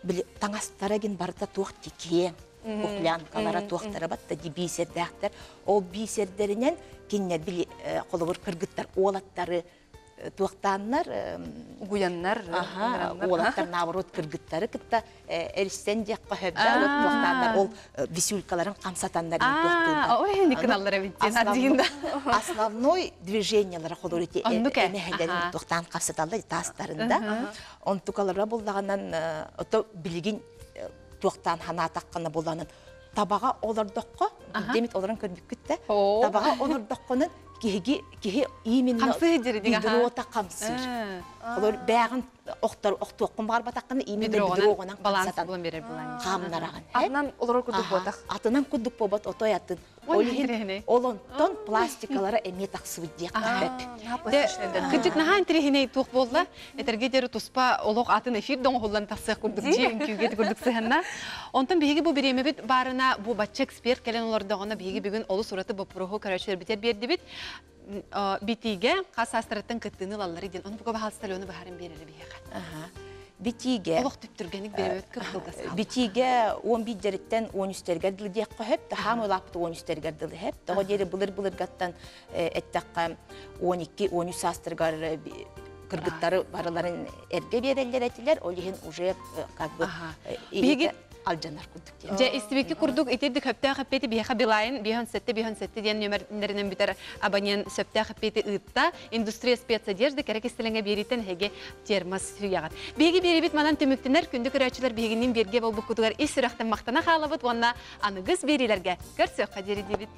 били таҥастара гин барыта туох тикиэн кухлянкалара туохтара батта ди биисэрдээхтэр ол биисэрдэринэн кинилэр били холобур кыргыттар уолаттары. туохтааннар Угуяннар, уолаттар наоборот кыргыттары кытта эрсэн диэххэ хөбдө туохтааннар ол висюлькаларын хамсатаннар туохтууннар. Ой, никыналлар эбит диэн Основной движениялара холор ити эмэһэлэрин туохтаан хамсаталлар таастарында. Онтукалара булдаҕынан ото билигин туохтаан ханаатаххына буланын табаҕа олордоххо демит олорон көрбүккүт да табаҕа олордоххунан киһиги киһи именно бедрота хамсыыр. Олор бэҕин охтор охтуоххун баҕарбатаххына именно бедроҕунан баланс булан берер булан. Хаамнараҕын. Атынан олорор курдук буотах. Атынан курдук буолбат отой атын. Ол иһин олонтон пластикалара эмиэ тахсыбыт диэххэ сөп. Кырдьык наһаа интэриэһинэй туох буолла? Этэргэ диэри туспа олох атын эфир доҥоһуллан тахсыах курдук дьиэ үҥкүүгэ курдук сыһанна. Онтон биһиги бу бириэмэбит баарына бу бачча эксперт кэлэн олордоҕуна биһиги бүгүн олус ураты боппуруоһу көрөөччүлэрбитигэр биэрдибит. Битиигэ хас саастарыттан кыттыыны ылаллары диэн. Ону бука баһаалыста Алена быһааран биэрэрэ биһиэхэ. Битиигэ олох түптүргэник бирэбит кып-кылгас хаалла. Битиигэ 11-дериттэн 13-тэргэр дылы диэххэ сөп, таһаам улааппыт 13-тэргэр дылы сөп. Тоҕо диэри былыр-былыргаттан эттэххэ 12-13 саастарыгар кыргыттары барыларын эргэ биэрэллэр этилэр, ол иһин уже как бы Биһиги алдьанар курдук диэн. Дьэ, истибикки курдук итирдик хөптөөх эппиэти биһиэхэ Билайн 57 57 диэн нүөмэрдэринэн бүтэр абонент сөптөөх эппиэти ыытта. Индустрия спецодежды кэрэ кистэлэҥэ биэрииттэн эһиги термос сүүйэҕит. Биһиги биэрибит манан түмүктэнэр күндү көрөөччүлэр биһигинниин биэргэ буолбуккутугар ис сүрэхтэн махтана хаалабыт уонна аныгыс биэриилэргэ көрсүөххэ диэри диибит.